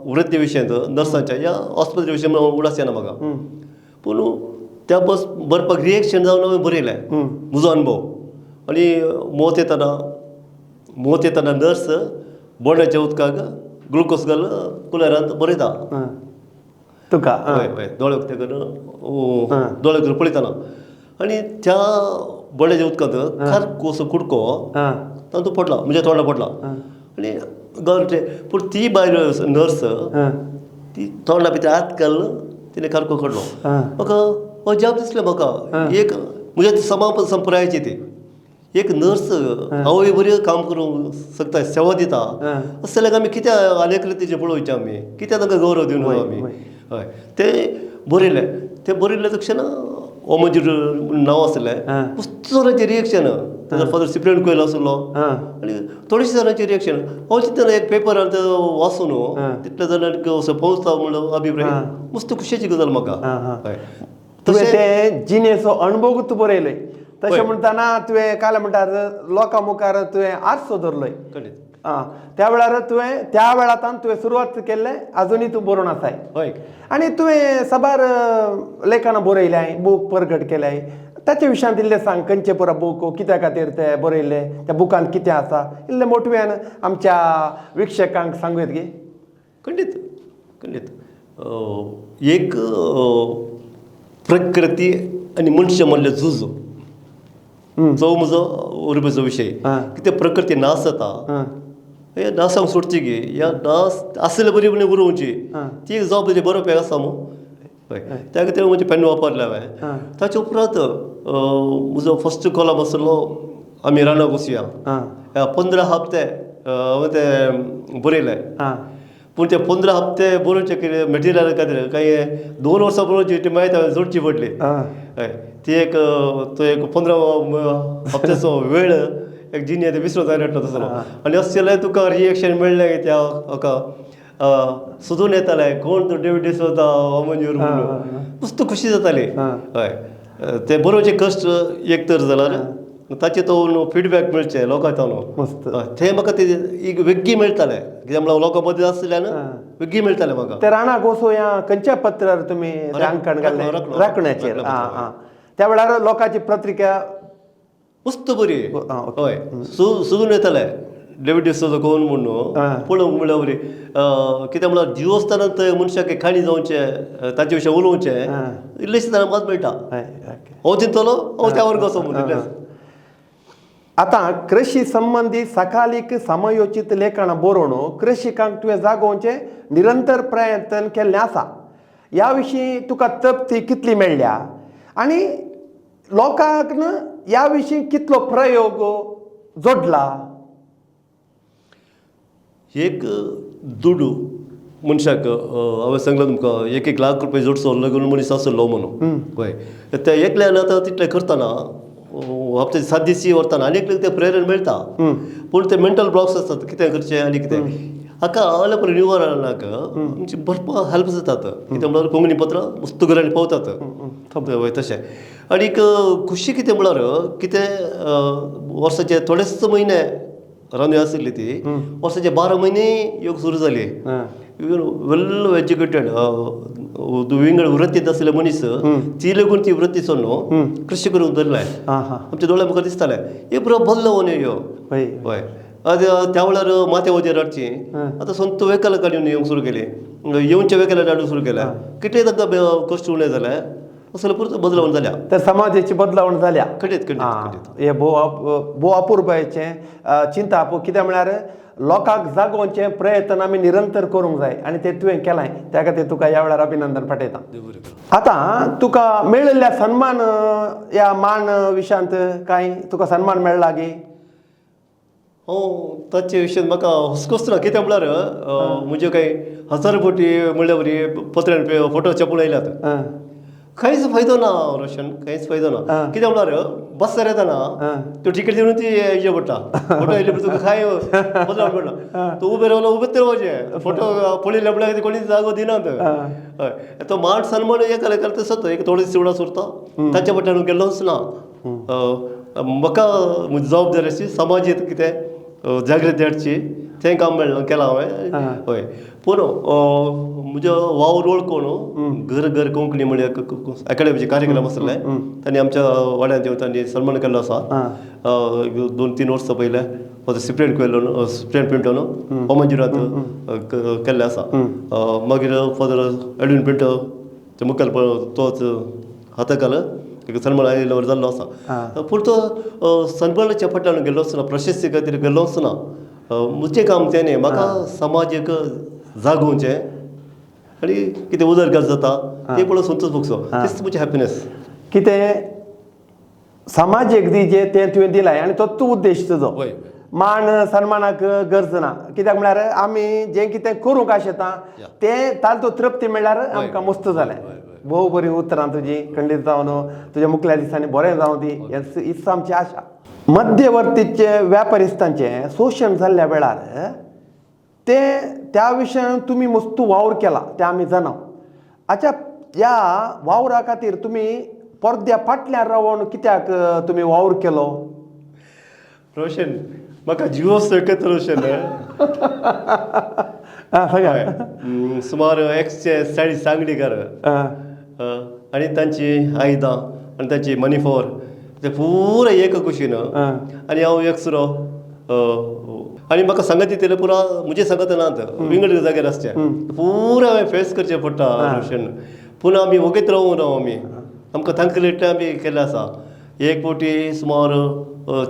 वृत्ती विशयांत, नर्सांच्या ह्या हॉस्पिटल विशय म्हणून उडास येना म्हाका. पूण त्या बस बरपाक रिएक्शन जावन हांवें बरयलें म्हजो अणभव. आनी मोत येतना, मोत येतना नर्स बोंड्याच्या उदकाक ग्लुकोज घाल कुलरांत बरयता तुका. हय हय, दोळे उक्ते करून दोळे करून पळयतना आनी त्या बोंड्याच्या उदकांत खारको असो कुडको तातूंत पडला, म्हज्या तोंडा पडला आनी गळटे. पूण ती बायल नर्स ती तोंडा भितर हात घालून तिणें खारको काडलो. म्हाका अजाप दिसलें. म्हाका एक म्हज्या समा संप्रदायाची ती एक नर्स आवय बरी काम करूंक शकता, सेवा दिता, अशें जाल्यार आमी कित्याक आलेकृतीचें पळोवचें, आमी कित्याक तांकां गौरव दिवन आमी. हय, तें बरयलें. तें बरयलें तक्षण हो म्हजें नांव आसलें, मस्त जाणांचें रिएक्शन. ताजो फादर सिप्रियन कोयल आसलो आनी थोडेशे जाणांचें रिएक्शन. हांव चिंतना एक पेपरान वाचून तितले जाणांक असो पावता म्हणून अभिप्राय, मस्त खुशयेची गजाल म्हाका. हय, तुवें ते जिणेचो अणभव तूं बरयलोय. तशें म्हणटना तुवें काल म्हणटार लोकां मुखार तुवें आरसो धरलोय. त्या वेळार तुवें त्या वेळांत तुवें सुरवात केल्लें, आजुनूय तूं बरोवन आसाय. आनी तुवें साबार लेखनां बरयल्याय, बूक परगट केल्याय, ताचे विशयांत इल्लें सांग. खंयचे पुरो बूक, कित्या खातीर ते बरयल्ले, त्या बुकांत कितें आसा, इल्लें मोटव्यान आमच्या विक्षकांक सांगू येत गी? खंडीत खंडीत. एक प्रकृती आनी मनशां मदलें झूज जो म्हजो उर्बेचो विशय. कितें प्रकृती नाश जाता, हे नासांक सोडची गी, ह्या नास आसले बरी म्हणून उरोवची, ती एक जबाबदारी बरोवपाक आसा मू. हय, त्या खातीर म्हजें पेन वापरलें हांवें. ताचे उपरांत म्हजो फस्ट कॉलम आसलो आमी रानाक वचुया. 15 हप्ते हांवें तें बरयलें. पूण ते 15 हप्ते बरोवचे कितें मटेरियल खातीर कांय 2 वर्सां बरोवची ती मागीर हांवें जोडची पडली. हय, ती एक तो एक 15 हप्त्याचो वेळ एक जिन्या ते विसरो जायना तसलो. आनी अशें जाल्यार तुका रिएक्शन मेळ्ळें त्या हाका सोदून येतालें कोण तो डेवीड डिसोजा मंजूर म्हणून, मस्त खुशी जाताली. हय, ते बरोवचे कश्ट एक तर जाल्यार ताचे तो फिडबॅक मेळचे लोकां तावन. मस्त. थंय म्हाका ते एक वेग्गी मेळटाले, कित्याक म्हणल्यार लोकां मदीं आसल्यान वेग्गी मेळटाले म्हाका. ते राणा गोसो ह्या खंयच्या पत्रार तुमी अंकण घाल्लें? राखण्याचेर. आं आं, त्या वेळार लोकांची प्रतिक्रिया मस्त बरी. हय, सुजून येताले डेविड डिसोजो कोण म्हणून पळोवंक म्हणल्यार बरी. कित्याक म्हणल्यार जीव आसतना थंय मनशाक काणी जावचें, ताचे विशीं उलोवचें इल्लेशें जाल्यार म्हाका मेळटा. हांव चिंतलो हांव त्या वर्ग असो म्हणून. आतां कृषी संबंदी सकालीक समयोचित लेखनां बरोवन कृषिकांक तुवें जागोवचें निरंतर प्रयत्न केल्लें आसा. ह्या विशीं तुका तृप्ती कितली मेळ्ळ्या आनी लोकांक ह्या विशीं कितलो प्रयोग जोडला? एक दुडू मनशाक हांवें सांगलां तुमकां 1-1 लाख रुपया जोडचो लग्न मनीस आसलो म्हणून. हय, त्या एकल्यान आतां तितलें करतना हप्ते 7 दीस व्हरतना आनी एकल्याक तें प्रेरणा मेळटा, पूण ते मेंटल ब्लॉक्स आसतात कितें करचें आनी कितें हाका आल्या निवारणाक आमची भरपूर हेल्प जातात. कितें म्हणल्यार कोंकणी पत्रां मस्त घरांनी पावतात. हय, तशें. आनीक खुशी कितें म्हणल्यार कितें वर्साचे थोडेच म्हयने रांदू आशिल्ली ती वर्साचे 12 म्हयने योग सुरू जाली. वेल एज्युकेटेड विंगड वृत्तींत आशिल्ले मनीस ती लेगून ती वृत्ती सोडून कृषी करूंक धरलें. आमच्या दोळ्या मुखार दिसतालें हे पुरो बदलावून यो. हय, आतां त्या वेळार माथ्या वजेर हाडची, आतां स्वंत वेकल काडून येवंक सुरू केली, येवचे वेकल हाडूंक सुरू केलें. कितें तांकां कश्ट उणें जालें, असले पुरो बदलावण जाल्या. तर समाजाची बदलावण जाल्या. खंडीत खंडीत. हे भोव अपुरबायेचें चिंताप. कित्याक म्हळ्यार लोकांक जागोवचें प्रयत्न आमी निरंतर करूंक जाय आनी तें तुवें केलां, त्या खातीर तुका ह्या वेळार अभिनंदन पाठयता. आतां तुका मेळिल्ल्या सन्मान ह्या मान विशयांत कांय तुका सन्मान मेळ्ळा गी? हांव ताचे विशयान म्हाका हुस्कोच ना. कित्याक म्हणल्यार म्हज्यो कांय हजार कोटी म्हणल्या वरी पत्र्यान फोटो छापून आयल्यात. कांयच फायदो ना रोशन, कांयच फायदो ना. कित्याक म्हणल्यार बसार येताना त्यो टिकेट दिवन ती येवचें पडटा. फोटो येयले तुका कांय बदलावण पडना. तूं उबें रावलो उबेंच रावचें, फोटो पळयले म्हणल्यार कोणी जागो दिनात. हय, तो मान सन्मान एकाल एकाल तसोच एक थोडे सिवडां सोरता, ताच्या फाटल्यान गेल्लोच ना. म्हाका म्हजी जबाबदारी अशी समाजीत कितें जागृती हाडची तें काम मेळ्ळें केलां हांवें. हय, पूण म्हजो वावर वळखून घर घर कोंकणी म्हळ्यार अकॅडमीचे कार्यक्रम आसले, तांणी आमच्या वाड्यांत येवन तांणी सन्मान केल्लो आसा. 2-3 वर्सां पयलें म्हजो सिप्रेंट केल्लो, सिप्रेंट पिंटो न्हू होमंजिरांत केल्लें आसा. मागीर फादर एडविन पिंटो ते मुखेल तोच हाताखाल एक सन्मान आयिल्लो जाल्लो आसा. पूण तो सन्मानाच्या फाटल्यान गेल्लोच ना, प्रशस्ती खातीर गेल्लोच ना. म्हजें काम तें न्ही, म्हाका समाजीक जागोवचें आनी कितें उदरगत जाता तें पळोवन संतोष भोगचो, तेच म्हजें हॅपिनेस. कितें समाजेक दी जें तें तुवें दिलां आनी तो तूं उद्देश तुजो. मान सन्मानाक गरज ना, कित्याक म्हळ्यार आमी जें कितें करूंक आशेता तें ताजो तृप्ती मेळ्ळ्यार आमकां मस्त जालें. भोव बरीं उतरां तुजीं खंडीत जावन तुज्या मुखल्या दिसांनी बरें जावं दी हीच आमची आशा. मध्यवर्तीचे व्यापारिस्तांचें शोशण जाल्ल्या वेळार तें त्या विशयान तुमी मस्तू वावर केला तें आमी जाणा. आच्छा, ह्या वावरा खातीर तुमी पडद्या फाटल्यान रावन कित्याक तुमी वावर केलो? रोशन, म्हाका जिवो सकत रोशन. आं, सुमार 140 सांगडीकार आनी तांची आयदां आनी तांची मनीफोर ते पुरा एक कुशीन आनी हांव एकसुरो. आनी म्हाका सांगत तितलें पुरा म्हजें सांगत नात, विंगड जाग्यार आसचें पुरा हांवें फेस करचें पडटा रोशन. पूण आमी वगीत रावूं राव आमी आमकां तांकां लेटलें आमी केल्लें आसा. एक फावटी सुमार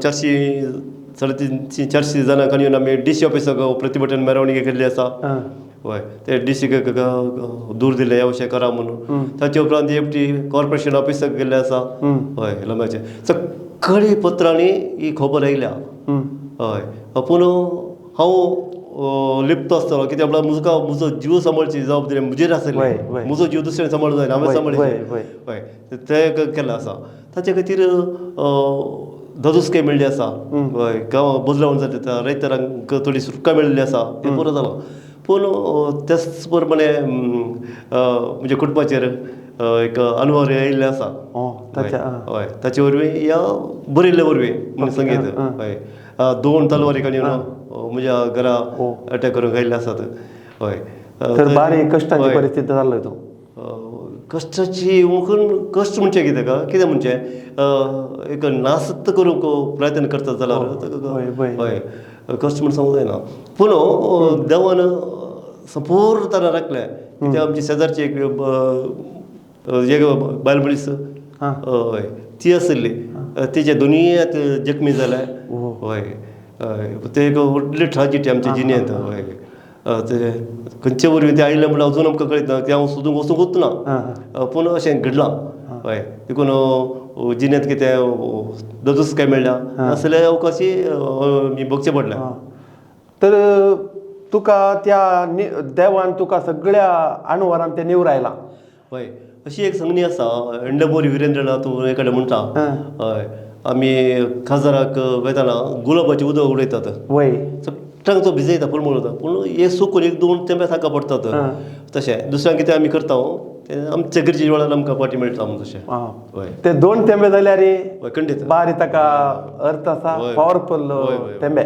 400 350 400 जाणां येवन आमी डी सी ऑफिसाक प्रतिभटन मेरवणीक केल्ली आसा. हय, ते डी सीक दूर दिले अशें करा म्हणून. ताचे उपरांत एक फावटी कॉर्पोरेशन ऑफिसाक गेल्ले आसा. हय, लम्याचे सगळी पत्रांनी ही खबर आयल्या. हय, पूण हांव लिप्त आसतलो कित्याक म्हणल्यार म्हजो म्हजो जीव सांबाळची जबाबदारी म्हजेर आसली, म्हजो जीव दुसऱ्यान सांबाळूंक जायना, हांवें सांबाळची. हय, तें केल्लें आसा. ताचे खातीर धादोसकाय मेळ्ळी आसा. हय, गांव बदलावण जाता, रयतरांक थोडी सुटका मेळिल्ली आसा, तें पुरो जालां. पूण त्याच प्रमाणे म्हज्या कुटुंबाचेर एक अनवर आयिल्लें आसा. हय, ताचे वरवीं या बरयल्ले वरवीं म्हण संगीत. हय, 2 तलवारी काडून म्हज्या घरा अटॅक करूंक आयिल्ले आसात. हय, तर बारी कश्टांची परिस्थिती जाल्लो तूं. कश्टाची कश्ट म्हणचें कितें का कितें म्हणचें एक नासत करूंक प्रयत्न करता जाल्यार हय कश्ट म्हण सांगूंक जायना. पूण देवान संपूर्ण तरा राखलें. कित्याक आमची शेजारची एक एक बायल मनीस, हय, ती आशिल्ली, तिचे दोनूय हात जखमी जाले. हय, ते एक व्हडली ट्राजिडी आमच्या जिणेंत. हय, ते खंयचे वरवीं ते आयले म्हणल्यार अजून आमकां कळीत ना, ते हांव सोदूंक वचूंकूच ना, पूण अशें घडलां. हय, देखून जिणेंत कितें ददूस काय मेळ्ळ्या नासल्यार अवकाशी मी भोगचें पडलें. तर तुका त्या देवान तुका सगळ्या अणवरान ते निवरायलां. हय, अशी एक संगणी आसा. एंडबोरी विरेंद्रनाथ एकडे म्हणटा, हय, आमी खाजराक वेताना गुलाबाचें उदक उडयतात, सगळ्यांक तो भिजयता फुल म्हणटा, पूण हे सुकून 1-2 थेंबे ताका पडटात. तशें दुसऱ्यांक कितें आमी करता तें आमच्या गरजे वेळार आमकां फाटी मेळटा तशें. हय, ते 2 थेंबे जाल्यार खंडीत बारी ताका अर्थ आसा, पावरफुल थेंबे.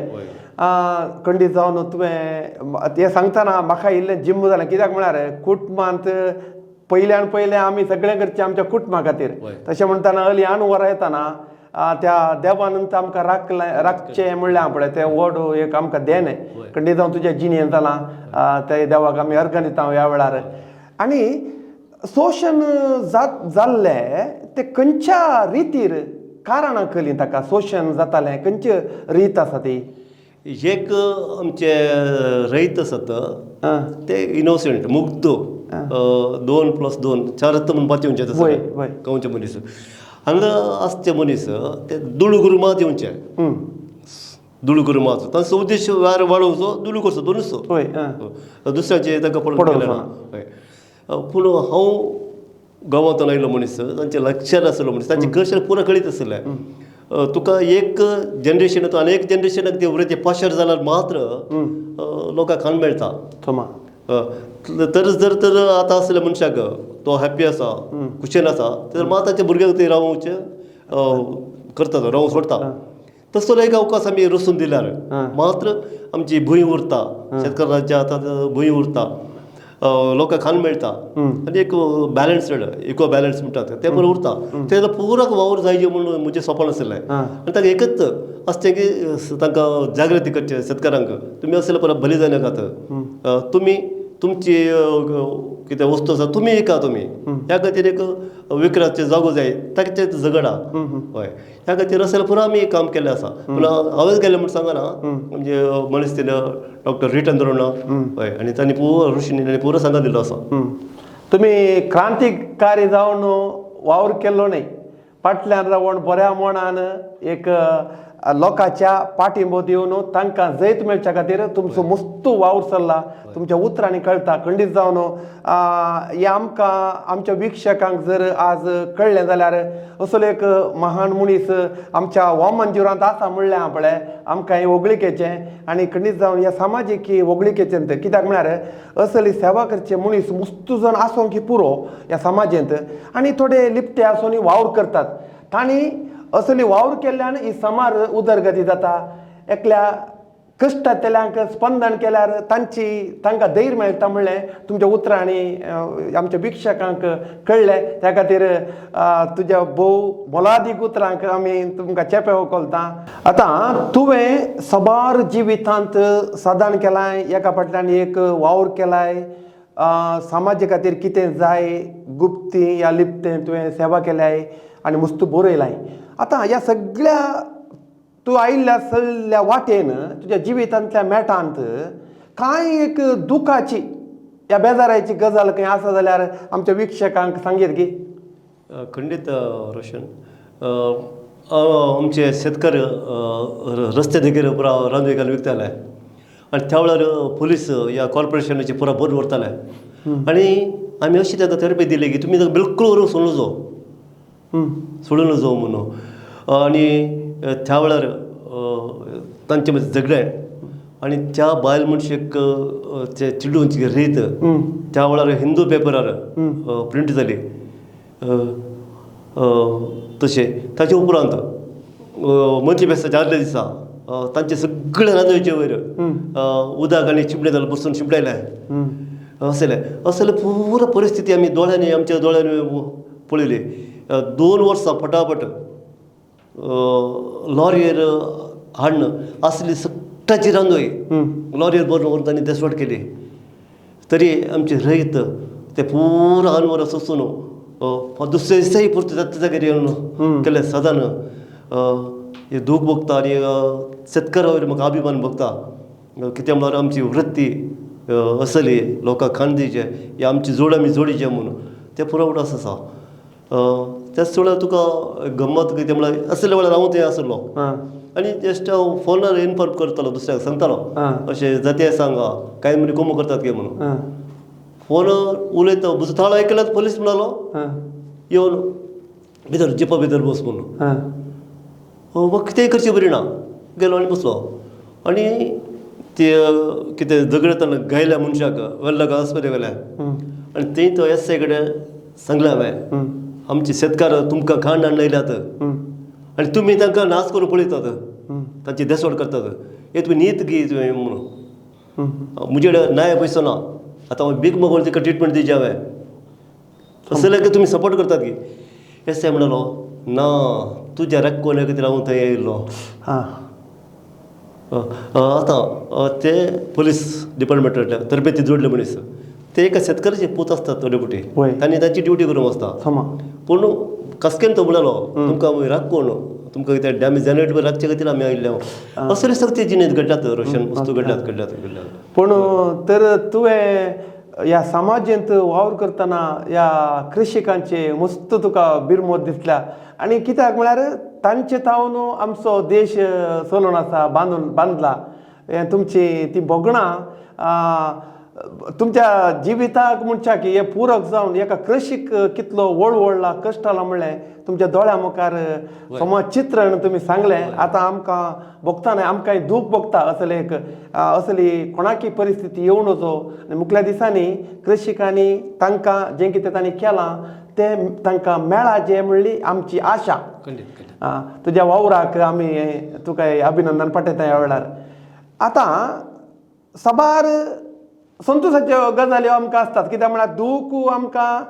खंडीत जावन तुवें तें सांगतना म्हाका इल्लें जिम्म जालें. कित्याक म्हळ्यार कुटुंबांत पयल्यान पयलें आमी सगळें करचें आमच्या कुटुंबा खातीर. तशें म्हणटना अली अणवर येताना त्या देवानंत आमकां राखलें, राखचें म्हणलें पळय तें व्हड एक आमकां देणें. खंडीत जावन तुज्या जिणेंत जालां त्या देवाक आमी अर्गां दिता ह्या वेळार. आनी शोशण जाल्लें तें खंयच्या रितीर कारणां कली ताका शोशण जातालें, खंयची रीत आसा ती? एक आमचे रयत आसात ते इनोसंट मुग्ध, 2 + 2 4 म्हूण पाती येवचे गांवचे मनीस. हांगा आसचे मनीस ते दुडू करून मात येवचे, दुडू करून मात तांचो उद्देश वार वाडोवचो, दुडू करचो दोनूच, दुसऱ्याचे तांकां पडून गेलें ना. हय, पूण हांव गांवांतल्यान आयलो मनीस, तांचे लक्षांत आसलो मनीस, तांचे कशें पुरो कळीत आसलें. तुका एक जनरेशन आनी एक जनरेशनाक ते उरते पाशार जाल्यार मात्र लोकांक खाण मेळटा. तर जर तर आतां आसल्या मनशाक तो हॅप्पी आसा, खुशेन आसा, तर मात ताच्या भुरग्यांक ते रावचे करता, तो रावूंक सोडटा. तसो एक अवकाश आमी रसून दिल्यार मात्र आमची भूंय उरता, शेतकाराच्या हातांत भूंय उरता, लोकांक खाण मेळटा आनी एक बॅलन्सड इको बॅलन्स म्हणटात तें बरें उरता. तें पुराक वावर जायचे म्हणून म्हजें सपन आशिल्लें. आनी ताका एकच आसचें की तांकां जागृती करचें शेतकारांक, तुमी आसल्यार परत बली जायनाकात, तुमी तुमची कितें वस्तू आसा तुमी विका, तुमी ह्या खातीर एक विक्राचे जागो जाय ताका झगडा. हय, ह्या खातीर आसल्यार पुरो आमी काम केल्लें आसा. पूण हांवेंच केलें म्हूण सांगना, म्हणजे मनीस तिणें डॉक्टर रिटन दवरना. हय, आनी तांणी पुरो ऋषींनी पुरो सांगा दिल्लो आसा. तुमी क्रांतिकारी जावन वावर केल्लो न्हय, फाटल्यान रावन बऱ्या मनान एक लोकांच्या पाठिंबो दिवन तांकां जैत मेळच्या खातीर तुमचो मस्त वावर चल्ला, तुमच्या उतरांनी कळटा. खंडीत जावन हें आमकां आमच्या वीक्षकांक जर आज कळ्ळें जाल्यार असलो एक महान मनीस आमच्या वामनजिरांत आसा म्हणलें हांव पळय आमकां हें होगळिकेचें. आनी खंडीत जावन ह्या समाजीक होगळिकेचें, कित्याक म्हळ्यार असली सेवा करचे मनीस मस्त जण आसूंक पुरो ह्या समाजेंत, आनी थोडे लिपटे आसून वावर करतात. तांणी असली वावर केल्ल्यान ही समाज उदरगती जाता. एकल्या कश्टांतल्यांक स्पंदन केल्यार तांची तांकां धैर्य मेळटा म्हणलें तुमच्या उतरांनी आमच्या वीक्षकांक कळ्ळें. त्या खातीर तुज्या भोव मोलादीक उतरांक आमी तुमकां चेपे उखलता. आतां तुवें साबार जिवितांत साधन केलां, एका फाटल्यान एक वावर केलाय, समाजा खातीर कितें जाय गुप्ती या लिप्तें तुवें सेवा केल्याय आनी मस्त बरयलाय. आतां ह्या सगळ्या तूं आयिल्ल्या सगळ्या वाटेन तुज्या जिवितांतल्या मेटांत कांय एक दुखाची या बेजाराची गजाल खंय आसा जाल्यार आमच्या वीक्षकांक सांगीत की? खंडीत रोशन, आमचे शेतकार रस्ते देगेर पुरा रांदवे घालून विकताले आनी त्या वेळार पुलीस ह्या कॉर्पोरेशनाचे पुरा बंद व्हरताले आनी आमी अशी ताका थेरपी दिली की तुमी ताका बिलकूल व्हरूंक सोडून जावं, सोडून जावं म्हणून. आनी त्या वेळार तांचे मदीं झगडें, आनी त्या बायल मनशेक ते चिडोवची रीत त्या वेळार हिंदू पेपरार प्रिंट जाली. तशें ताचे उपरांत मंत्री फेस्ताच्या आदल्या दिसा तांचे सगळे रांदोळचे वयर उदक आनी चिपडे जालें बसून शिंपडायलें. असलें असले पुरा परिस्थिती आमी दोळ्यांनी आमच्या दोळ्यांनी पळयली. 2 वर्सां फटाफट लॉरयेर हाडून असली सगळ्याची रांदोय लॉरयेर भरून व्हरून तांणी देसवट केली. तरी आमचे रयत ते पुरा अनवर सोसून दुसरे दिसाय पुरते जाता जाग्यार येवन केले सदान हे दूख भोगता आनी शेतकारा वयर म्हाका अभिमान भोगता. कितें म्हळ्यार आमची वृत्ती असली लोकांक खाण दिवचें ही आमची जोड आमी जोडीचे म्हणून तें पुरो उडास आसा. त्याच वेळार तुका गम्मत कितें म्हळ्यार असल्या वेळार हांव थंय आसलो आनी जस्ट हांव फोनार इन्फॉर्म करतालो दुसऱ्याक सांगतालो अशें जाते सांगा कांय म्हण कोमो करतात गे म्हणून. फोन उलयता म्हजो ताळो आयकल्यार पोलीस म्हणालो येवन भितर जिपा भितर बस म्हणून. म्हाका कितेंय करचें बरी ना गेलो आनी बसलो आनी ते कितें झगडतना गायल्या मनशाक व्हेल्ला आस्पत्रे व्हेल्या आनी थंय तो एस I कडेन सांगलें हांवें आमचे शेतकार तुमकां खाण हाडून येयल्यात आनी तुमी तांकां नाच करून पळयतात तांची देसवड करतात हे तुमी नीत गी तुवें म्हणून. म्हजे कडेन नाय पयसो ना आतां हांव भीक मागून तिका ट्रिटमेंट दिवची हांवें असले तुमी सपोर्ट करतात की. एस I म्हणलो ना तुज्या रक्कोने खातीर हांव थंय येयल्लो. आतां ते पोलीस डिपार्टमेंटांतल्या तरबेती जोडले मनीस ते एका शेतकाराचे पूत आसतात थोडे फावटी तांणी तांची ड्युटी करूंक आसता. पूण कास्केन तो म्हणलो तुमकां आमी राखून तुमकां कितें डॅमेज जनरेटर राखचे खातीर आमी आयिल्ले. असले सगळे जिणेंत घडल्यात रोशन वस्तू घडल्यात घडल्यात घडल्यात. पूण तर तुवें ह्या समाजेंत वावर करतना ह्या कृषिकांचे मस्त तुका बिरमोत दिसल्या आनी कित्याक म्हळ्यार तांचे तावन आमचो देश चलोवन आसा बांदून बांदला. हें तुमची ती भोगणां तुमच्या जिविताक म्हणच्या की हें पुरक जावन एका कृशीक कितलो वळवळला कश्टाला म्हणलें तुमच्या दोळ्या मुखार समज चित्रण तुमी सांगलें. आतां आमकां भोगता न्हय आमकां दूख भोगता असले एक असली कोणाकी परिस्थिती येवं नजो. आनी मुखल्या दिसांनी कृशिकांनी तांकां जें कितें तांणी केलां तें तांकां मेळाचें म्हणली आमची आशा. तुज्या वावराक आमी तुका अभिनंदन पाठयता ह्या वेळार. आतां साबार संतोशाच्यो गजाल्यो आमकां आसतात कित्याक म्हळ्यार दूख आमकां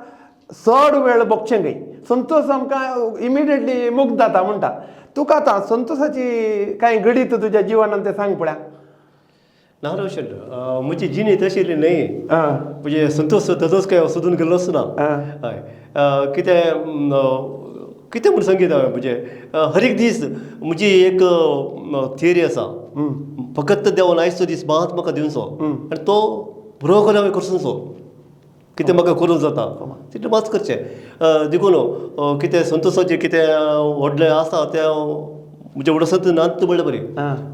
चड वेळ भोगचें न्हय संतोश आमकां इमिडिएटली मुक्त जाता म्हणटा. तुका आतां संतोशाची कांय घडीत तुज्या जिवनान तें सांग पळया. ना रोशन म्हजी जिणी तशी न्हय म्हणजे संतोश तसोच काय सोदून गेल्लोच ना. हय कितें कितें म्हूण सांगीत हांवें म्हणजे हर एक दीस म्हजी एक थियरी आसा फकत देवान आयचो दीस मात म्हाका दिवचो आनी तो बरो करून हांवें करचो कितें म्हाका करूंक जाता तितलें मात करचें. देखून कितें संतोशाचें कितें व्हडलें आसा तें म्हज्या उडोसांत नात म्हणल्यार बरी.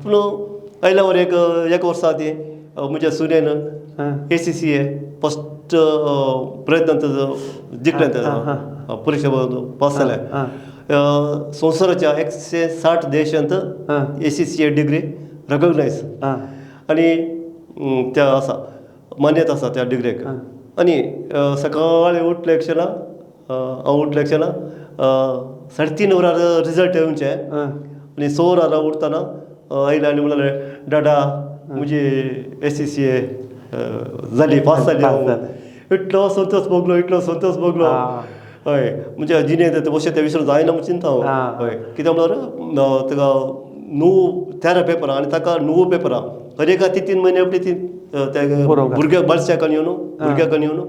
पूण आयल्या वर एक एक वर्सा आदीं म्हज्या सुनेन ACCA first प्रयत्नांत जिखलें परिक्षा पास जालें. संवसाराच्या 160 देशांत ACCA degree recognise आनी त्या आसा मान्यता आसा त्या डिग्रीक. आनी सकाळीं उठले क्षणा हांव उठले क्षणा 3:30 वरार रिजल्ट येवचें आनी 6 वरार उठतना आयलें आनी म्हणलें डाडा म्हजी ACCA जाली पास जाली. हांव इतलो संतोश भोगलो इतलो संतोश भोगलो. हय म्हणजे जिणेंत अशें तें विसरून जायना म्हूण चिंता हांव. हय कित्याक म्हळ्यार ताका 9 13 पेपरां आनी ताका 9 पेपरां हर एका 3-3 म्हयने आपली ती त्या भुरग्याक बारशाक येवन भुरग्याक येवन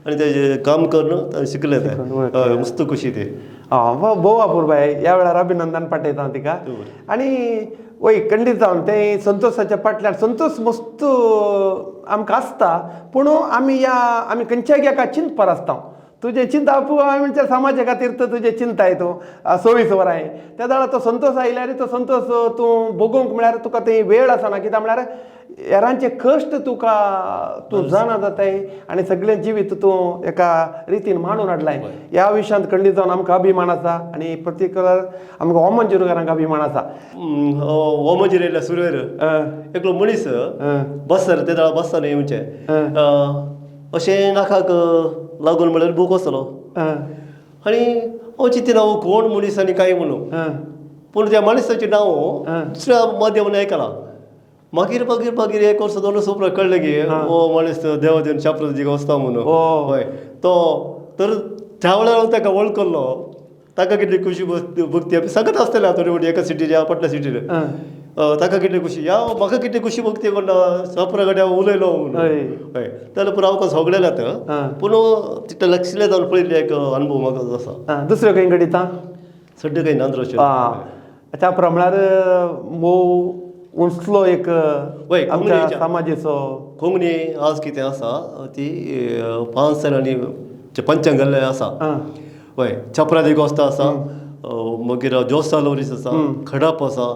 आनी तेजें काम करून शिकलें तें. हय मस्त खुशी ती. भोव अपुरबाय ह्या वेळार अभिनंदन पाठयता तिका. आनी वय खंडीत जावन तें संतोशाच्या फाटल्यान संतोश मस्त आमकां आसता पूण आमी ह्या आमी खंयच्याय एका चिंतपार आसता. तुजें चिंतप म्हणजे समाजा खातीर तर तुजें चिंताय तूं 24 वरां त्या वेळार तो संतोश आयल्यार तो संतोश तूं भोगूंक म्हळ्यार तुका थंय वेळ आसना. कित्याक म्हळ्यार हेरांचे कश्ट तुका तूं जाणा जाताय आनी सगळें जिवीत तूं एका रितीन मांडून हाडलाय. ह्या विशयांत खंडीत जावन आमकां अभिमान आसा आनी पर्टिक्युलर आमकां वामनजीरकारांक अभिमान आसा. वामनजीर येयल्या सुरवेर एकलो मनीस बसर ते वेळार बसताले येवचे अशें नाकाक लागून म्हणल्यार भूक आसतलो आनी हांव चिंतना हो कोण मनीस आनी काय म्हणून, पूण त्या मनीसाचें नांव दुसऱ्या माध्यमान आयकलां. मागीर मागीर मागीर एक वर्स 2 वर्स उपरांत कळ्ळें की हो मनीस देवादेवन शाप्र वचता म्हणून. हय, तो तर त्या वेळार हांव ताका वळखल्लो. ताका कितली खुशी भोगती आमी सांगत आसतले थोडे फावटी एका सिटीर या फाटल्या सिटीर ताका कितली खुशी या म्हाका कितली खुशी भोगती म्हणटा शाप्रा कडेन हांव उलयलो म्हणून. हय, जाल्यार पुरो हांव सगळें जाता पूण तितलें लक्षलें जावन पळयल्लें एक अनुभव म्हाका आसा. दुसऱ्यो खंय घडिता सड्डे खंय नांद्रोचेर त्या म्हळ्यार मोव उंचलो एक आमच्या समाजेचो कोंकणी आज कितें आसा ती 5 जाणांनी पंचांग घाल्लें आसा. हय, छापरा दिगोस्ता आसा, मागीर जोसा लोरीस आसा, खडप आसा,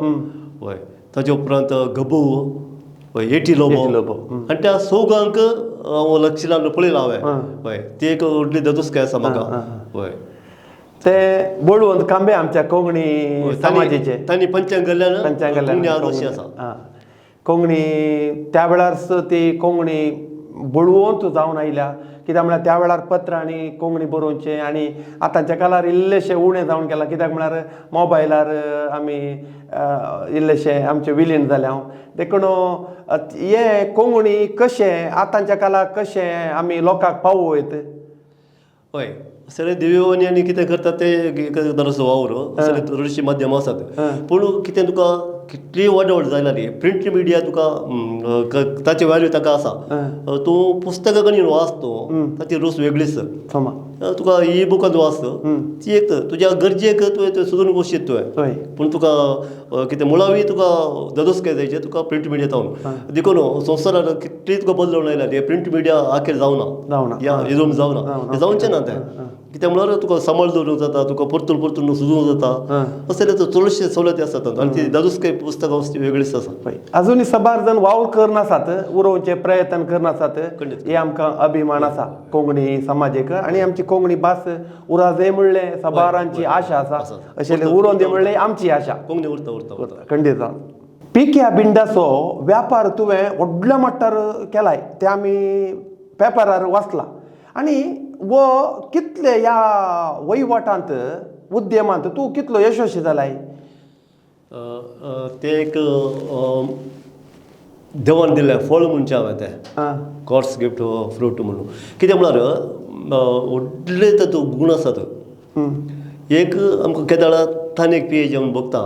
हय, ताजे उपरांत गबू, हय, एटी लोबो, आनी त्या सोगांक हांव लक्ष लावन पळयलां हांवें. हय, ती एक व्हडली ददुस्काय आसा म्हाका. हय, ते बळवंत कांबे आमच्या कोंकणी समाजेचे तांणी पंचांग घाल्ल्यान कोंकणी आज अशी आसा. कोंकणी त्या वेळार ती कोंकणी बळवंत जावन आयल्या. कित्याक म्हळ्यार त्या वेळार पत्रांनी कोंकणी बरोवचें आनी आतांच्या काळार इल्लेशें उणें जावन गेलां. कित्याक म्हळ्यार मोबायलार आमी इल्लेशें आमचें विलीन जालें हांव. देखून हें कोंकणी कशें आतांच्या काळार कशें आमी लोकांक पावयत? हय, सगळे देवनी आनी कितें करतात ते एक वावर सगळे चडशीं माध्यमां आसात, पूण कितें तुका कितली व्हड व्हड जाय जाली प्रिंट मिडिया तुका ताचे व्हॅल्यू ताका आसा. तूं पुस्तकां कडेन वाच तूं ताची रूच वेगळीच. तुका ई बुकान वाच ती एक तुज्या गरजेक तुवें सोदून गोश्टी तुवें, पूण तुका कितें मुळावी तुका ददोस काय जायचे तुका प्रिंट मिडिया जावन. देखून संवसारान कितली तुका बदलून आयला प्रिंट मिडिया आखेर जावना, या इजोम जावना, जावचें ना तें. कित्याक म्हळ्यार तुका सांबाळ दवरूंक जाता, तुका परतून परतून सुजूंक जाता, अशें चडशे सवलती आसात आनी ती दादूस काय पुस्तकां वस्तू वेगळीच आसा. अजूनय सबार जण वावर करनासात, उरोवचे प्रयत्न करनासात, हे आमकां अभिमान आसा कोंकणी समाजेक. आनी आमची कोंकणी भास उराजय म्हणलें सबारांची आशा आसा, अशें उरोवन दी म्हणलें आमची आशा. कोंकणी उरता उरता उरता खंडीत जावन. पिक्या बिंडाचो व्यापार तुवें व्हडल्या मट्टार केलाय तें आमी पेपरार वाचलां. आनी वो कितले ह्या वहिवटांत उद्यमांत तूं कितलो यशस्वी जालाय? तें एक देवान दिल्लें फळ म्हणचें हांवें तें गॉड्स गिफ्ट फ्रूट म्हणून. कित्याक म्हळ्यार व्हडले तातूंत गूण आसात. एक आमकां केदाळा तान एक पियेचें म्हूण भोगता,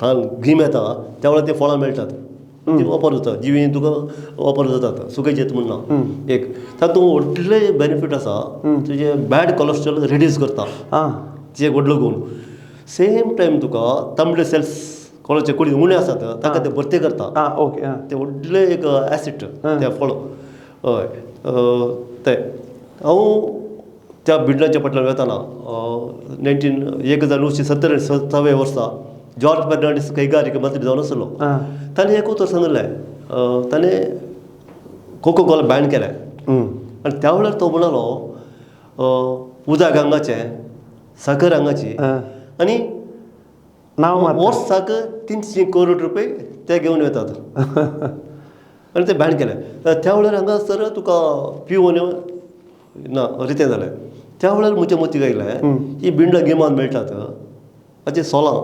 तान गीम येता त्या वेळार तीं फळां मेळटात, ती वापर जाता, जिवीं तुका वापर जातात, सुकयचें म्हण ना. एक तातूंत व्हडले बेनिफीट आसा, तुजें बॅड कोलेस्ट्रॉल रिड्यूस करता, ती एक व्हडलो गूण. सेम टायम तुका तांबडे सेल्स कोणाचे कुडीन उणें आसात ताका ते भरती करता, ओके, ते व्हडलें एक एसिड तें फळ. हय, तें हांव त्या बिल्डाच्या फाटल्यान वेताना 1977 वर्सा जॉर्ज फेर्नांडीस कैगारिक मंत्री जावन आसलो, ताणें एक उतर सांगिल्लें, ताणें कोको कोला बॅन केलें. आनी त्या वेळार तो म्हणालो उदक हांगाचें, साकर हांगाची, आनी वर्साक 300 करोड रुपये ते घेवन येतात आनी ते बॅन केलें. त्या वेळार हांगासर तुका पिवन ना रितें जालें. त्या वेळार म्हज्या मतीक आयलें ही बिंडां गिमान मेळटात हाचें सोलां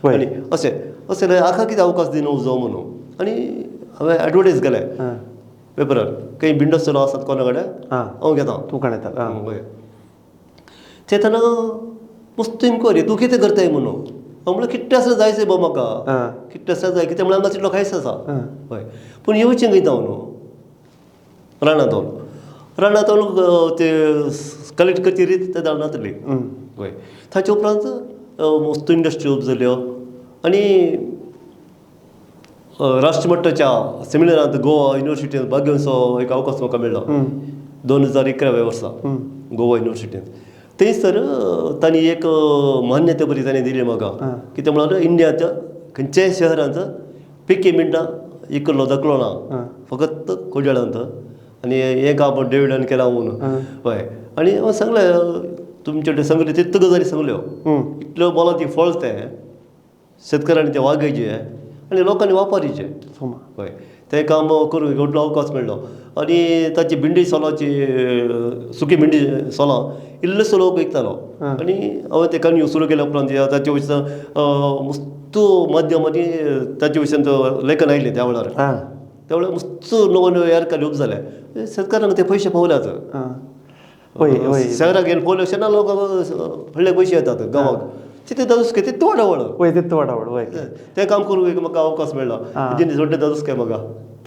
आनी अशें अशें हाका कितें अवकाश दिवन जावं म्हणून. आनी हांवें एडवर्टायज केलें पेपरार, खंय बिंडो सोलो आसात कोणा कडेन हांव घेता, तूं काडटा. हय, ते तेन्ना मस्त इन्क्वायरी तूं कितें करताय म्हणून. हांव म्हणलें कितलें आसा जायच बा म्हाका, कितलें आसा जाय, कितें म्हणल्यार हांगा तितलो खायच आसा. हय, पूण येवचें खंय जावन रानांत वचून, रानांत वचून ते कलेक्ट करची रीत ते नातली. हय, ताचे उपरांत मस्त इंडस्ट्री उब जाल्यो आनी राष्ट्रमट्टाच्या सेमिनारांत गोवा युनिवर्सिटींत भाग घेवचो एक अवकाश म्हाका मेळ्ळो 2011 वर्सा गोवा युनिवर्सिटींत. थंयसर तांणी एक मान्यता बरी तांणी दिली म्हाका, कितें म्हळ्यार इंडियांत खंयच्याय शहरांत पिके मिण्टां इकलो दाखलो ना, फकत कोडयाळांत. आनी हें काम डेविडान केलां म्हणून. हय, आनी हांवें सांगलें तुमचे कडेन सांगले तितल्यो गजाली सांगल्यो. इतल्यो मोलादीक फळ तें शेतकारांनी तें वागयचें आनी लोकांनी वापरीचें. हय, तें काम करूंक व्हडलो अवकाश मेळ्ळो. आनी ताची भिंडी सोलाची, सुकी भिंडी सोलां इल्लोसो लोक विकतालो. आनी हांवें तें काणयो सुरू केल्या उपरांत ताचे वयल्यान मस्तू माध्यमांनी ताचे विशयान लेखन आयलें त्या वेळार. त्या वेळार मस्तू नवो नव्यो येरकाली उब जाले, शेतकारांक ते पयशे पावल्यात. वय वय शहराक येवन पावले अशें ना, लोक व्हडले पयशे येतात गांवाक, तितले दादूस काय तितू वाडावळ. वय, तितू वाडावळ, वय. तें काम करूंक एक म्हाका अवकाश मेळ्ळो, जिनीस व्हडलें दादूस काय म्हाका.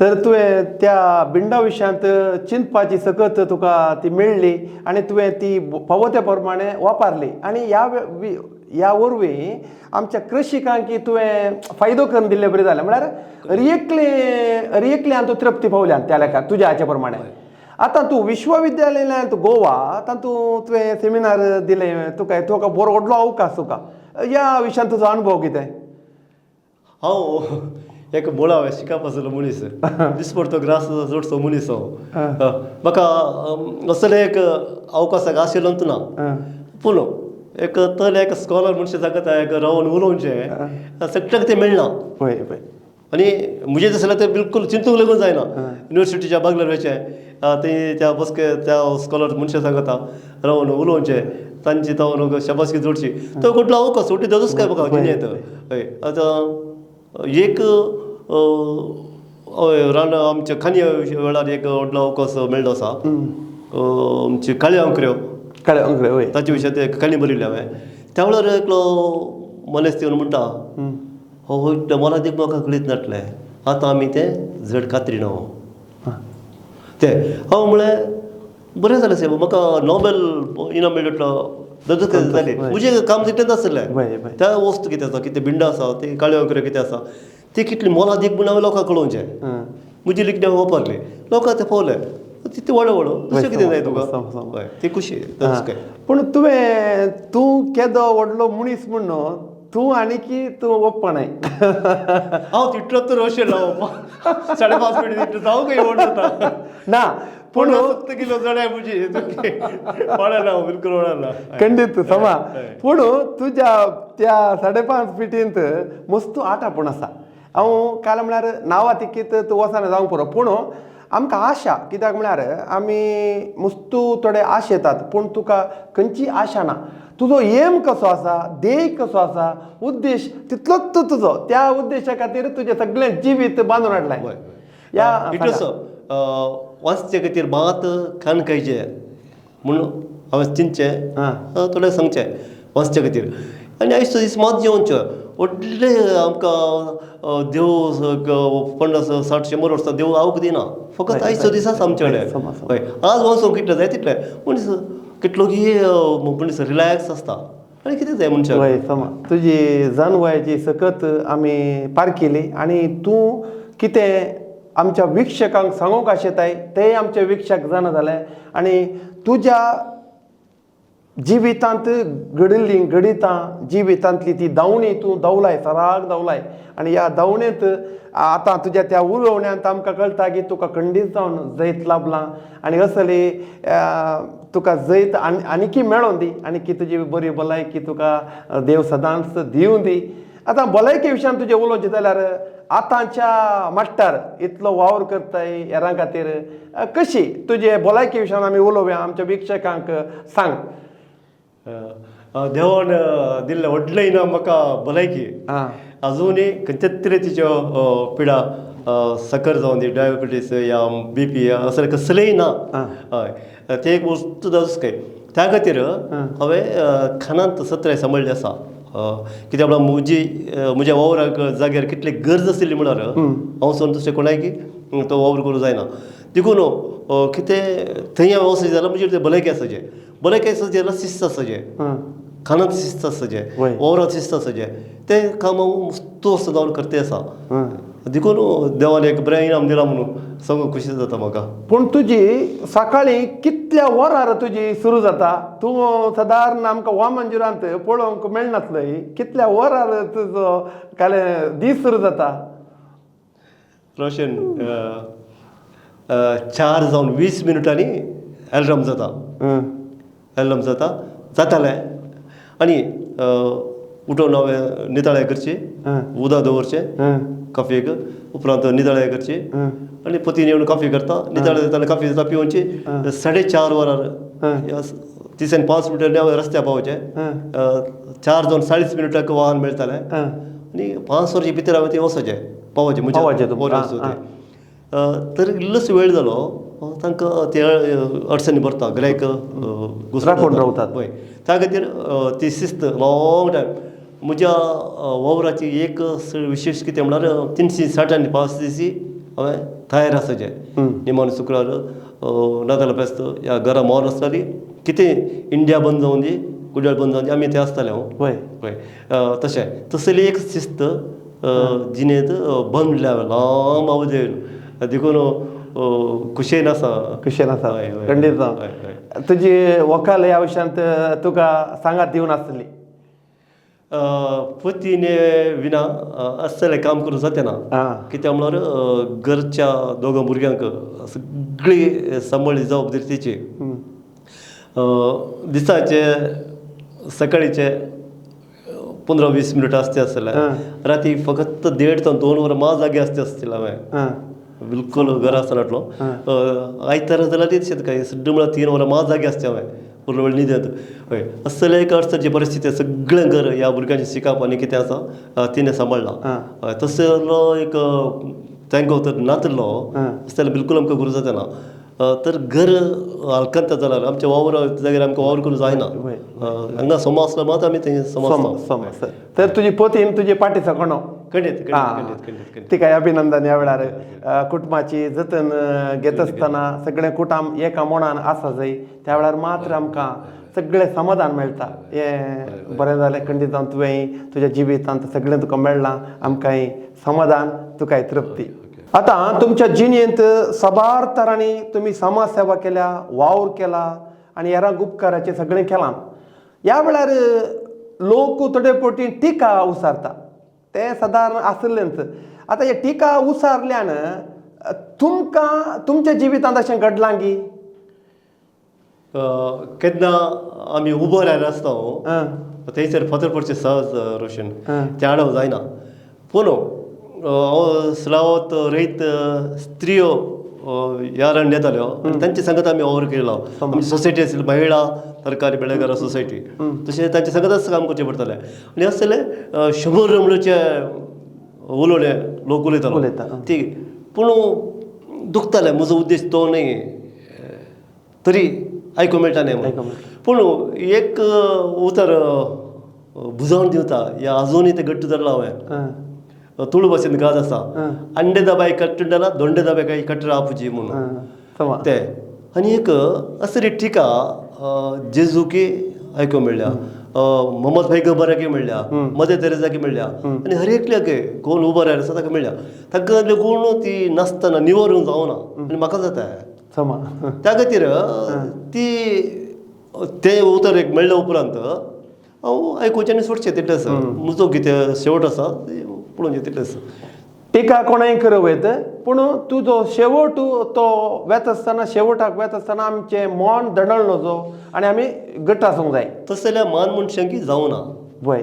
तर तुवें त्या बिंडा विशयांत चिंतपाची सकत तुका ती मेळ्ळी आनी तुवें ती फावो त्या प्रमाणे वापरली आनी ह्या ह्या वरवीं आमच्या कृशिकांक तुवें फायदो करून दिल्ले बरें जालें. म्हळ्यार अरियकल्यान तूं तृप्ती पावल्यान त्या लेखाक तुज्या हाच्या प्रमाणे. आतां तूं विश्वविद्यालयांत गोवा तातूंत तुवें सेमिनार दिलें, तुका तुका बरो व्हडलो अवकाश तुका ह्या विशयांत तुजो अणभव कितें? हांव एक मुळावें शिकप आसलो मनीस, दिसपडतो ग्रास जोडचो मनीस हांव. म्हाका असले एक अवकाशाक आशिल्लोच ना, पूण एक तर एक स्कॉलर मनशां सांगता एक रावन उलोवचें सगळ्याक तें मेळना. वय वय आनी म्हजें जाल्यार तें बिलकूल चिंतूंक लागून जायना. युनिवर्सिटीच्या बागल्यार वयचें, थंय त्या बसके त्या स्कॉलर मनशां सांगता रावन उलोवचें, तांची तावन शाबासकी जोडची, तो कुठलो अवकाश व्हडली दादूच काय म्हाका जिणेंत. हय, आतां एक हय रान आमच्या खांदया वेळार एक व्हडलो अवकाश मेळ्ळो आसा, आमची काळ्यो आंकऱ्यो. काळ्यो आंकऱ्यो, वय. ताचे विशयान ते काणी बरयली हांवें. त्या वेळार एकलो मनीस येवन म्हणटा, हो हो इतलें मोलादीक म्हाका कळीत नासलें, आतां आमी तें झड कातरिना. तें हांव म्हळें बरें जालें सायब, म्हाका नोबेल इनाम मेळटलो ददूच जालें, म्हजें काम तितलेंच आसलें. त्या वस्तू कितें आसा, कितें बिंडा आसा, ती काळ्यो आंकऱ्यो कितें आसा, ती कितली मोलादीक म्हूण हांवें लोकांक कळोवचें. म्हजी लिखणी हांवें वापरली, लोकांक तें पावलें, तितलें व्हडलो व्हडलो दुसरें कितें जाय तुका. हय, ती खुशी दादूस काय. पूण तुवें तूं केदो व्हडलो मनीस म्हूण तूं आनी की तूं ओप्पणाय. हांव तितलो तर अशें हांव 5.5 मिनट तितलो हांव खंय व्हड जाता ना, पूण 70 किलो जड्या म्हजी वाडना, बिलकूल वाडना. खंडीत समा. पूण तुज्या त्या 5.5 फिटींत मस्तू आटापूण आसा. हांव काल म्हळ्यार नांवा तिकीत तूं वचना जावंक पुरो, पूण आमकां आशा कित्याक म्हळ्यार आमी मस्तू थोडे आशेतात, पूण तुका खंयची आशा ना. तुजो एम कसो आसा, ध्येय कसो आसा, उद्देश तितलोच तुजो, त्या उद्देशा खातीर तुजें सगळें जिवीत बांदून हाडलें. ह्या इतलोसो वाचचे खातीर भात खाण खायचें म्हूण हांवें चिंतचें, थोडें सांगचें वाचचे खातीर. आनी आयज दीस मात जेवचें व्हडलें आमकां देव 50 60 100 वर्सां देव आवक दिना, फकत आयचो दीस आसा आमचे कडेन. हय, आज वचूंक कितलें जाय तितलें मनीस कितलो की मनीस रिलॅक्स आसता आनी कितें जाय मनशाक. वय समा, तुजी जानवयाची सकत आमी पारखिली आनी तूं कितें आमच्या वीक्षकांक सांगूंक आशेताय तेय आमचे वीक्षक जाणा जाले. आनी तुज्या जिवितांत घडिल्लीं घडितां, जिवितांतली ती धांवणी तूं धांवलाय, सराग धांवलाय. आनी ह्या धांवणेंत आतां तुज्या त्या उलोवण्यांत आमकां कळटा की तुका खंडीत जावन जैत लाभलां आनी असली तुका जैत आनीकी मेळोन दी, आनीकी तुजी बरी भलायकी तुका देव सदांच दिवं दी. आतां भलायके विशयान तुजें उलोवचें जाल्यार आतांच्या मास्टर इतलो वावर करताय हेरां खातीर, कशी तुजे भलायके विशयान आमी उलोवया, आमच्या वीक्षकांक सांग. देवान दिल्लें व्हडलें इनाम म्हाका भलायकी. अजूनय खंयच्याच तरेच्यो पिडा, सकर जावन दी, डायबिटीस या बीपी असलें कसलेंय ना. हय, तें एक वस्तू जावंक काय त्या खातीर हांवें खाणांत सत्राय सांबाळिल्ली आसा. कित्याक म्हळ्यार म्हजी म्हज्या वावराक जाग्यार कितली गरज आशिल्ली म्हळ्यार हांव सोडून दुसरें कोणाक तो वावर करूंक जायना. देखून कितें थंय हांव वचत जाल्यार म्हजें तें भलायकी आसाचें, भलायकी आसाचें जाल्यार शिस्त आसाचें, खाणांत शिस्त आसाचें, वावरांत शिस्त आसाचें, तें काम हांव मस्त असो जावन करते आसा. देखून देवान एक बरें इनाम दिलां म्हणून सगळो खुशी जाता म्हाका. पूण तुजी सकाळीं कितल्या वरार तुजी सुरू जाता? तूं सादारण आमकां वामंजुरांत पळोवंक मेळनासलें, कितल्या वरार तुजो काल दीस सुरू जाता? रोशन, 4 जावन 20 मिनटांनी एलार्म जाता. एलार्म जाता, जातालें आनी उठोवन हांवें नितळाय करची, उदक दवरचें कॉफयेक, उपरांत नितळाय करची आनी पतीन येवन कॉफी करता. नितळ जाता, कॉफी जाता, पिवची. 4:30 वरार या 3:05 मिनटांनी हांवें रस्त्यार पावचें. 4 जावन 40 मिनटांक वाहन मेळटालें आनी 5 वरांच्या भितर हांवें थंय वचचें, पावचें. पावचें तुमकां. बरें आसूं तें. तर इल्लोसो वेळ जालो, तांकां ते अडचणी भरता, गिरायक राखून रावतात. वय, त्या खातीर ती शिस्त लॉंग टायम. म्हज्या वावराची एक विशेश कितें म्हळ्यार 360 आनी 5 दिसी हांवें तयार आसचें. निमाणो शुक्रार नाजाल्यार फेस्त या घरा मोर आसताली, कितें इंडिया बंद जावन दी, गुजरात बंद जावन दी, आमी ते आसताले हांव. वय, तशें तसली एक शिस्त जिणेंत बंद म्हणल्यार हांवें लांब अवधी देखून खुशयेन आसा. खुशेन आसा. हय, हय. खंडीत. हय, हय. तुजी व्हंकल ह्या विशयांत तुका सांगात दिवन आसली? पतीने विना असलें काम करूं जातें ना. कित्याक म्हळ्यार घरच्या दोगां भुरग्यांक सगळी सांबाळी जबाबदारी तिची. दिसाचे सकाळीचे 15-20 मिनटां आसते आसतलें, राती फकत 1.5 ते 2 वरां मा जागे आसते आसतलें हांवें. बिलकुल घरा आसतना आयतारा जाल्यार तेच काय सड्ड म्हळ्यार 3 वरां मा जागे आसता हांवें, पूर्ण वेळ न्हिदेंत. हय, असले एक अडचणची परिस्थिती सगळें घर ह्या भुरग्यांचें शिकप आनी कितें आसा तिणें सांबाळ्ळां. हय, तसलो एक तेंको तर नातलो जाल्यार बिलकूल आमकां गरज जाता ना. तर घर हलकंत जाल्यार आमच्या वावर जाग्यार आमकां वावर करूंक जायना. हांगा सोमा आसलो मात आमी थंय समा. सम सम तर तुजी पोतीन तुजी पाटी सकोणो. खंडीत खंडीत खंडीत खंडीत खंडीत. तिकाय अभिनंदन. ह्या वेळार कुटुंबाची जतन घेत आसतना सगळें कुटुंब एका मोणान आसा जाय, त्या वेळार मात्र आमकां सगळें समाधान मेळटा. हें बरें जालें. खंडीत जावन तुवें तुज्या जिवितांत सगळें तुका मेळ्ळां, आमकांय समाधान, तुकाय तृप्ती. आतां तुमच्या जिणेंत साबार तरांनी तुमी समाज सेवा केल्या, वावर केला आनी हेरांक उपकाराचें सगळें केलां. ह्या वेळार लोक थोडे फावटी टिका उसारता, तें सादारण आसलेंच. आतां हे टिका उसारल्यान तुमकां तुमच्या जिवितांत अशें घडलां की केन्ना आमी उबो रायलो आसता थंयसर फातर पडचे सहज रोशन. ते आडव जायना. पूण हांव सलावत रयत स्त्रियो ह्या रान येताल्यो आनी तांचे सांगत आमी वावर केलो. आमची सोसायटी आसली, महिळा तरकारी बेळेगारा सोसायटी, तशें तांचे सांगतच काम करचें पडटालें. आनी आसतलें 100 रमणीचे उलोवणें लोक उलयतालो. उलयता. ती पूण दुखतालें. म्हजो उद्देश तो न्ही, तरी आयकूंक मेळटा न्ही आयकूंक. पूण एक उतर बुजावन दिवता या अजुनूय तें घट्ट धरलां हांवें. तुळू भाशेन गाज आसा, अंडे दबाय कट्टुंडला दोंडे दबाय काय कटरा आपुजी म्हणून. समा. ते आनी एक असली टिका जेजूकी आयकूंक मेळ्ळ्या, मोहम्मद पैगंबराकय मेळ्ळ्या, मदर तेरेजाकय मेळ्ळ्या आनी हर एकल्याक कोण उबो रायलो आसा ताका मेळ्ळ्या. ताका लागून ती नासतना निवरून जावना आनी म्हाका जाता. समा. त्या खातीर ती तें उतर एक मेळ्ळ्या उपरांत हांव आयकुचें आनी सोडचें तितलें आसा. म्हजो कितें शेवट आसा तें पळोवचें तितलें आसा. टिका कोणाय करूं येत, पूण तुजो शेवट तो वेता आसतना, शेवटाक वेता आसतना आमचें मन दडळ नजो आनी आमी घट्ट आसूंक जाय. तशें जाल्यार मान मनशांकी जावना. हय,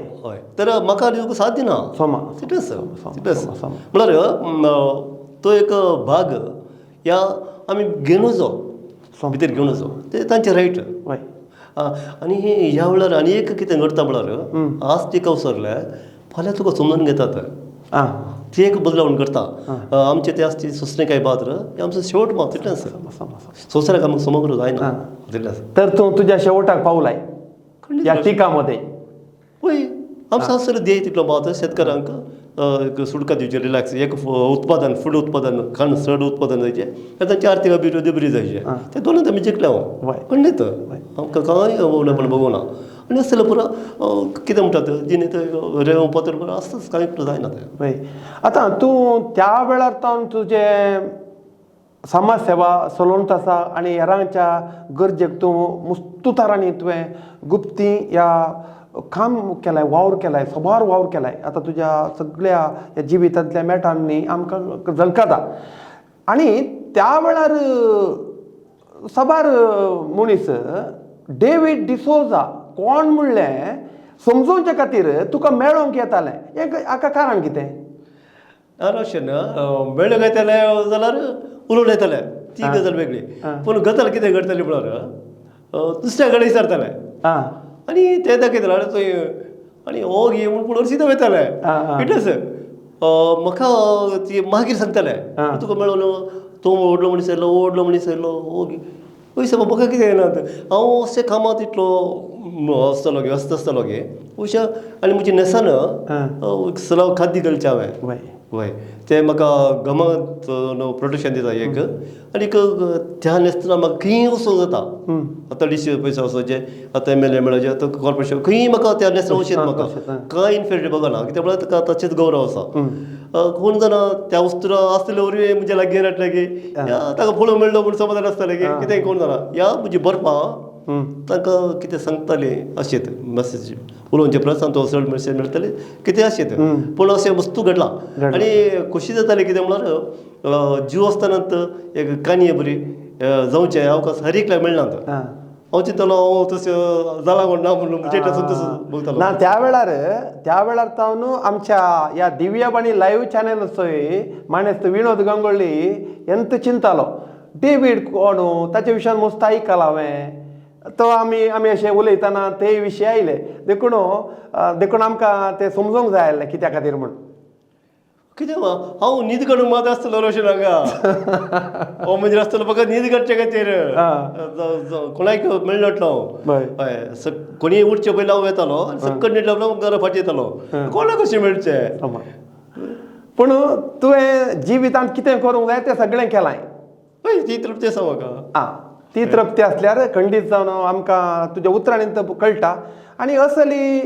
तर म्हाका तुका साथ दिना. समा. तितलें आसा. तितलें आसा. समा. म्हळ्यार तो एक भाग या आमी घेवनू जावं, भितर घेवनू जावं, ते तांचे रायट. आनी ह्या वेळार आनी एक कितें घडटा म्हळ्यार आज ती अवसरले, फाल्यां तुका समजून घेतात. ती एक बदलावण करता. आमचे ते आसती सोंसणीकाय पात्र हे आमचो शेवट मात तितलें आसा. समा समा. संवसाराक आमकां समग्र जायना तितलें आसा. तर तूं तुज्या शेवटाक पावलाय ह्या टिका मध्ये? वय, आमचो आसतलो ध्येय तितलो मात शेतकारांक एक सुटका दिवची, रिलॅक्स एक उत्पादन, फूड उत्पादन, खाण चड उत्पादन जायचें आनी तांची आर्थीक अभिवृद्धी बरी जायची. ते दोनूच आमी जिखले हांव. खंडीत आमकां कांय उणेपण भोगूना. आनी आसतलें पुरो कितें म्हणटात जिणेंत रेंव पत्र पुरो आसताच, कांय जायना तें. वय, आतां तूं त्या वेळार तावन तुजें समाज सेवा चलोवंत आसा आनी हेरांच्या गरजेक तूं मुस्तू तरांनी तुवें गुप्ती ह्या काम केलाय, वावर केलाय, साबार वावर केलाय. आतां तुज्या सगळ्या ह्या जिवितांतल्या मेटांनी आमकां झलकता. आनी त्या वेळार साबार मनीस डेवीड डिसोजा कोण म्हणलें समजोवचे खातीर तुका मेळोंक येतालें. हें हाका कारण कितें? रोशन मेळूंक येताले जाल्यार उलोवंक येताले, ती गजाल वेगळी. पूण गजाल कितें घडटली म्हळ्यार दुसऱ्या कडेन विचारताले आनी ते दाखयताले, आनी थंय आनी हो घे म्हूण पळोवन सिधा वयताले. इतलेंच. म्हाका ती मागीर सांगताले, तुका मेळोन तो व्हडलो मनीस आयलो, हो व्हडलो मनीस आयलो, हो घे. पयशे म्हाका कितें येना, हांव अशें कामांत इतलो आसतालो गे, व्यस्त आसतालो गे अशें. आनी म्हजी न्हेसान सलाव खाद्य घालचें हांवें. वय, तें म्हाका गमत न्हू प्रोटेक्शन दिता एक. आनीक त्या न्हेसतना म्हाका खंय वचूंक जाता. आतां डी सी ऑफिसा वचोचें, आतां एम एल ए मेळोचें, आतां कॉर्पोरेशन, खंय म्हाका त्या न्हेसना वचें म्हाका कांय इनफेरिटी बगना. कित्याक म्हळ्यार ताका ताचेच गौरव आसा. कोण जाणा त्या वस्तू आसले वरवीं म्हज्या लागीं रावतले की ताका पळोवंक मेळ्ळो म्हूण समाधान आसतालें की कितें, कोण जाणा. ह्या म्हजी बरपां तांकां कितें सांगतालीं अशेंत मॅसेज उलोवचे परस तो चड मॅसेज मेळटले कितें अशेंत. पूण अशें वस्तू घडलां. आनी खोशी जाताली कितें म्हळ्यार जीव आसतना एक काणये बरी जावचें अवकाश हर एकल्याक मेळना. हांव चिंतलो हांव तशें जाला कोण ना म्हणून म्हजे तसो बगतालो ना. त्या वेळार तावन आमच्या ह्या दिव्यवाणी लायव्ह चॅनलाचोय मानेस्त विनोद गंगोळ्ळी ಎಂತ चिंतालो, डेवीड कोण, ताच्या विशयान मस्त आयकलां हांवें. तो आमी आमी अशें उलयतना ते विशय आयले, देखून देखून आमकां तें समजूंक जाय आसलें कित्या खातीर म्हूण. कितें, हांव न्हीद काडूंक मात आसतलो रोशन हांगा. हो म्हणजे आसतलो म्हाका न्हीद काडचे खातीर कोणाक मेळनाटलो हांव. हय, कोणीय उठचे पयलीं हांव येतालो आनी सक्कड न्हिदलो घरा फाटीं येतालो. कोणाक कशें मेळचें? पूण तुवें जिवितांत कितें करूंक जाय तें सगळें केलां. हय, ती तृप्ती आसा म्हाका. आं, ती तृप्ती आसल्यार खंडीत जावन आमकां तुज्या उतरांनी तर कळटा. आनी असली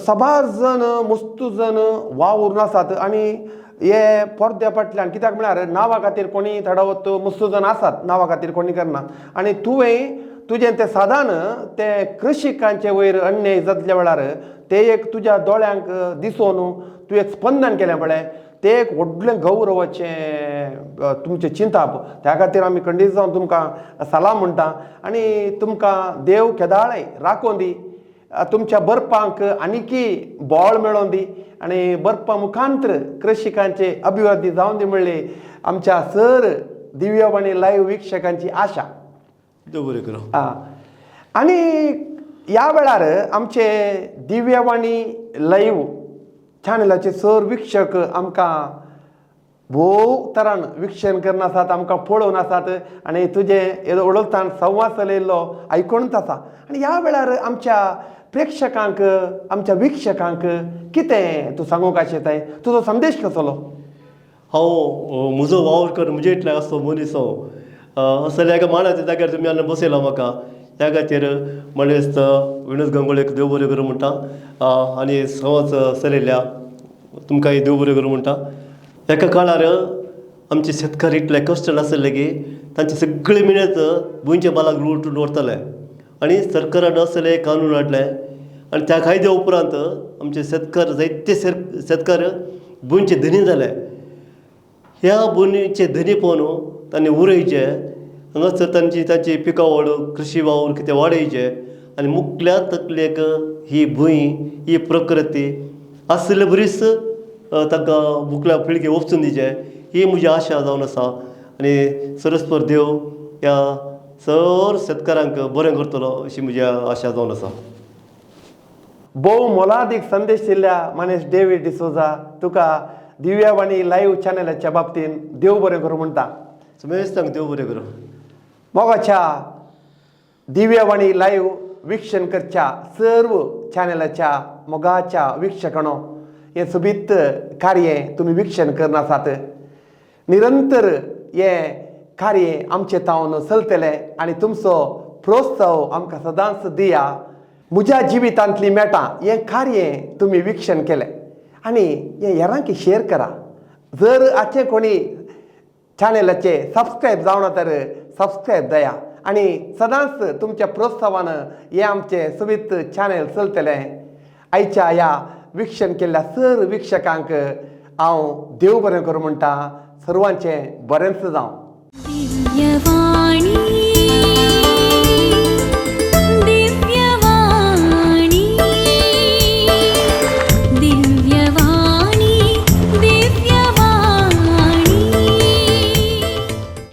साबार जण, मुस्तू जण वावुरून आसात आनी हे पडद्या फाटल्यान, कित्याक म्हळ्यार नांवा खातीर कोणी थडावत मुस्तू जण आसात, नांवा खातीर कोणी करना. आनी तुवें तुजें तें सादान ते कृशिकांचे वयर अन्याय जातल्या वेळार ते एक तुज्या दोळ्यांक दिसोन तूं एक स्पंदन केलें पळय, तें एक व्हडलें गौरवाचें तुमचें चिंताप. त्या खातीर आमी खंडीत जावन तुमकां सलाम म्हणटा आनी तुमकां देव केदाळय राखोन दी, तुमच्या बरपांक आनीकी बळ मेळोन दी आनी बरपा मुखांतर कृशिकांचे अभिवृद्धी जावन दी म्हणली आमच्या सर दिव्यवाणी लायव्ह वीक्षकांची आशा. देव बरें करूं. आं, आनी ह्या वेळार आमचे दिव्यवाणी लायव्ह चॅनलाचे सर वीक्षक आमकां भोव तरान विक्षण करून आसात, आमकां पळोवन आसात आनी तुजें येदो व्हडलो संवाद चलयल्लो आयकोनूच आसा. आनी ह्या वेळार आमच्या प्रेक्षकांक, आमच्या वीक्षकांक कितें तूं सांगूंक आशेताय? तुजो संदेश कसलो? हांव म्हजो वावर कर म्हजे इतले आसतो मनीस हांव. असल्या एका मानाच्या जाग्यार तुमी हाडून बसयला म्हाका, त्या खातीर मानेस्त विनोद गंगोळेक देव बरें करूं म्हणटा आनी संवाद चलयल्या तुमकांय देव बरें करूं म्हणटा. एका काळार आमचे शेतकार इतले कश्ट नासले की तांचे सगळे मेहनत गोंयच्या बालाक लुटून व्हरताले आनी सरकारान असले कानून हाडले आनी त्या कायद्या उपरांत आमचे शेतकार, जायते शेतकार गोंयचे धनी जाले. ह्या बोनीचे धनीपण तांणी उरयचें, हांगासर तांची तांची पिकावळ, कृशी वावर कितें वाडयचें आनी मुकल्या तकलेक ही भूंय, ही प्रकृती आसले बरीच तांकां मुकल्या पिळगे वचून दिवचें, ही म्हजी आशा जावन आसा. आनी सरस्पर देव ह्या सर शेतकारांक बरें करतलो अशी म्हजी आशा जावन आसा. भोव मोलादीक संदेश दिल्ल्या मनीस डेवीड डिसोजा, तुका दिव्यवाणी लायव्ह चॅनलाच्या बाबतीन देव बरें करूं म्हणटा. समेस्तांक देव बरें करूं. मोगाच्या दिव्यवाणी लायव्ह वीक्षण करच्या सर्व चॅनलाच्या मोगाच्या वीक्षकांनो, हें सोबीत कार्य तुमी वीक्षण करना आसात. निरंतर हें कार्य आमचें तावन चलतलें आनी तुमचो प्रोत्साह आमकां सदांच दिया. म्हज्या जिवितांतली मेटां हें कार्य तुमी वीक्षण केलें आनी हें हेरांक शेअर करा. जर आजचें कोणी चॅनलाचे सबस्क्रायब जावना तर सबस्क्रायब दया आनी सदांच तुमच्या प्रोत्साहान हें आमचें सोबीत चॅनल चलतलें. आयच्या ह्या विक्षण केल्ल्या सर वीक्षकांक हांव देव बरें करूं म्हणटा. सर्वांचें बरेंच जावं. दिव्यवाणी.